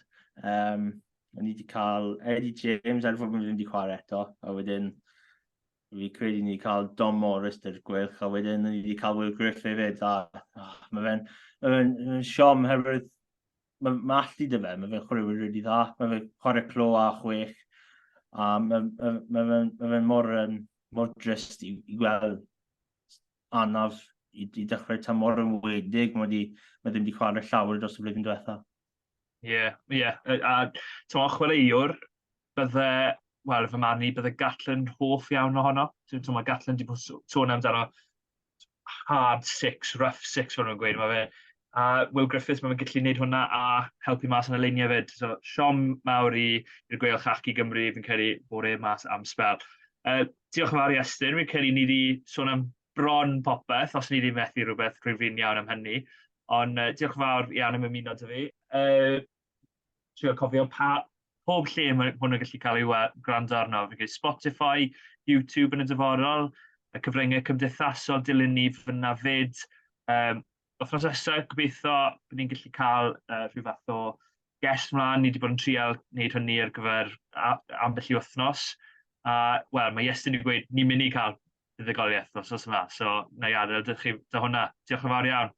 Um, ni wedi cael Eddie James, er fod ddim wedi chwarae eto, a wedyn fi credu ni wedi cael Dom Morris dy'r Gweilch, a wedyn ni wedi cael Will Griff hefyd, a oh, mae fe'n ma fe ma fe siom herwydd mae ma allu dy fe, mae fe'n chwaraewyr really dda, mae fe'n chwarae clo a chwech, a mae ma, ma fe'n ma fe mor, um, mor drist i, i gweld anaf i, i dechrau tymor yn wedig, mae, wedi, mae ddim wedi chwarae llawer dros y flwyddyn diwetha. Ie, yeah, ie. Yeah. A ti'n chwaraewr, bydde, wel, fy marn i, bydde Gatland hoff iawn ohono. Ti'n mae Gatland wedi bod sôn amdano hard six, rough six, fel nhw'n gweud. Mae fe, a Will Griffiths, mae fe'n gallu gwneud hwnna a helpu mas yn y leiniau fyd. So, siom mawr i'r Gweilch ac i Gymru, fi'n credu bod e mas am sbel. Diolch yn fawr i Estyn, fi'n credu ni wedi sôn am bron popeth, os ni wedi methu rhywbeth, rwy'n flin iawn am hynny. Ond diolch yn fawr iawn am ymuno 'da fi. Trio cofio pa, pob lle mae hwn yn gallu cael ei gwrando arno. Fi'n credu Spotify, YouTube yn y dyfodol, y cyfryngau cymdeithasol, dilyn ni fyna fyd. Um, wythnos nesaf, gobeithio bod ni'n gallu cael rhyw fath o guest mlaen. Ni wedi bod yn trial wneud hynny ar gyfer ambell i wythnos. A, wel, mae Iestyn wedi gweud, ni'n mynd i cael Buddugoliaeth wythnos yma, so na i adael dy chi dy hwnna. Diolch yn fawr iawn.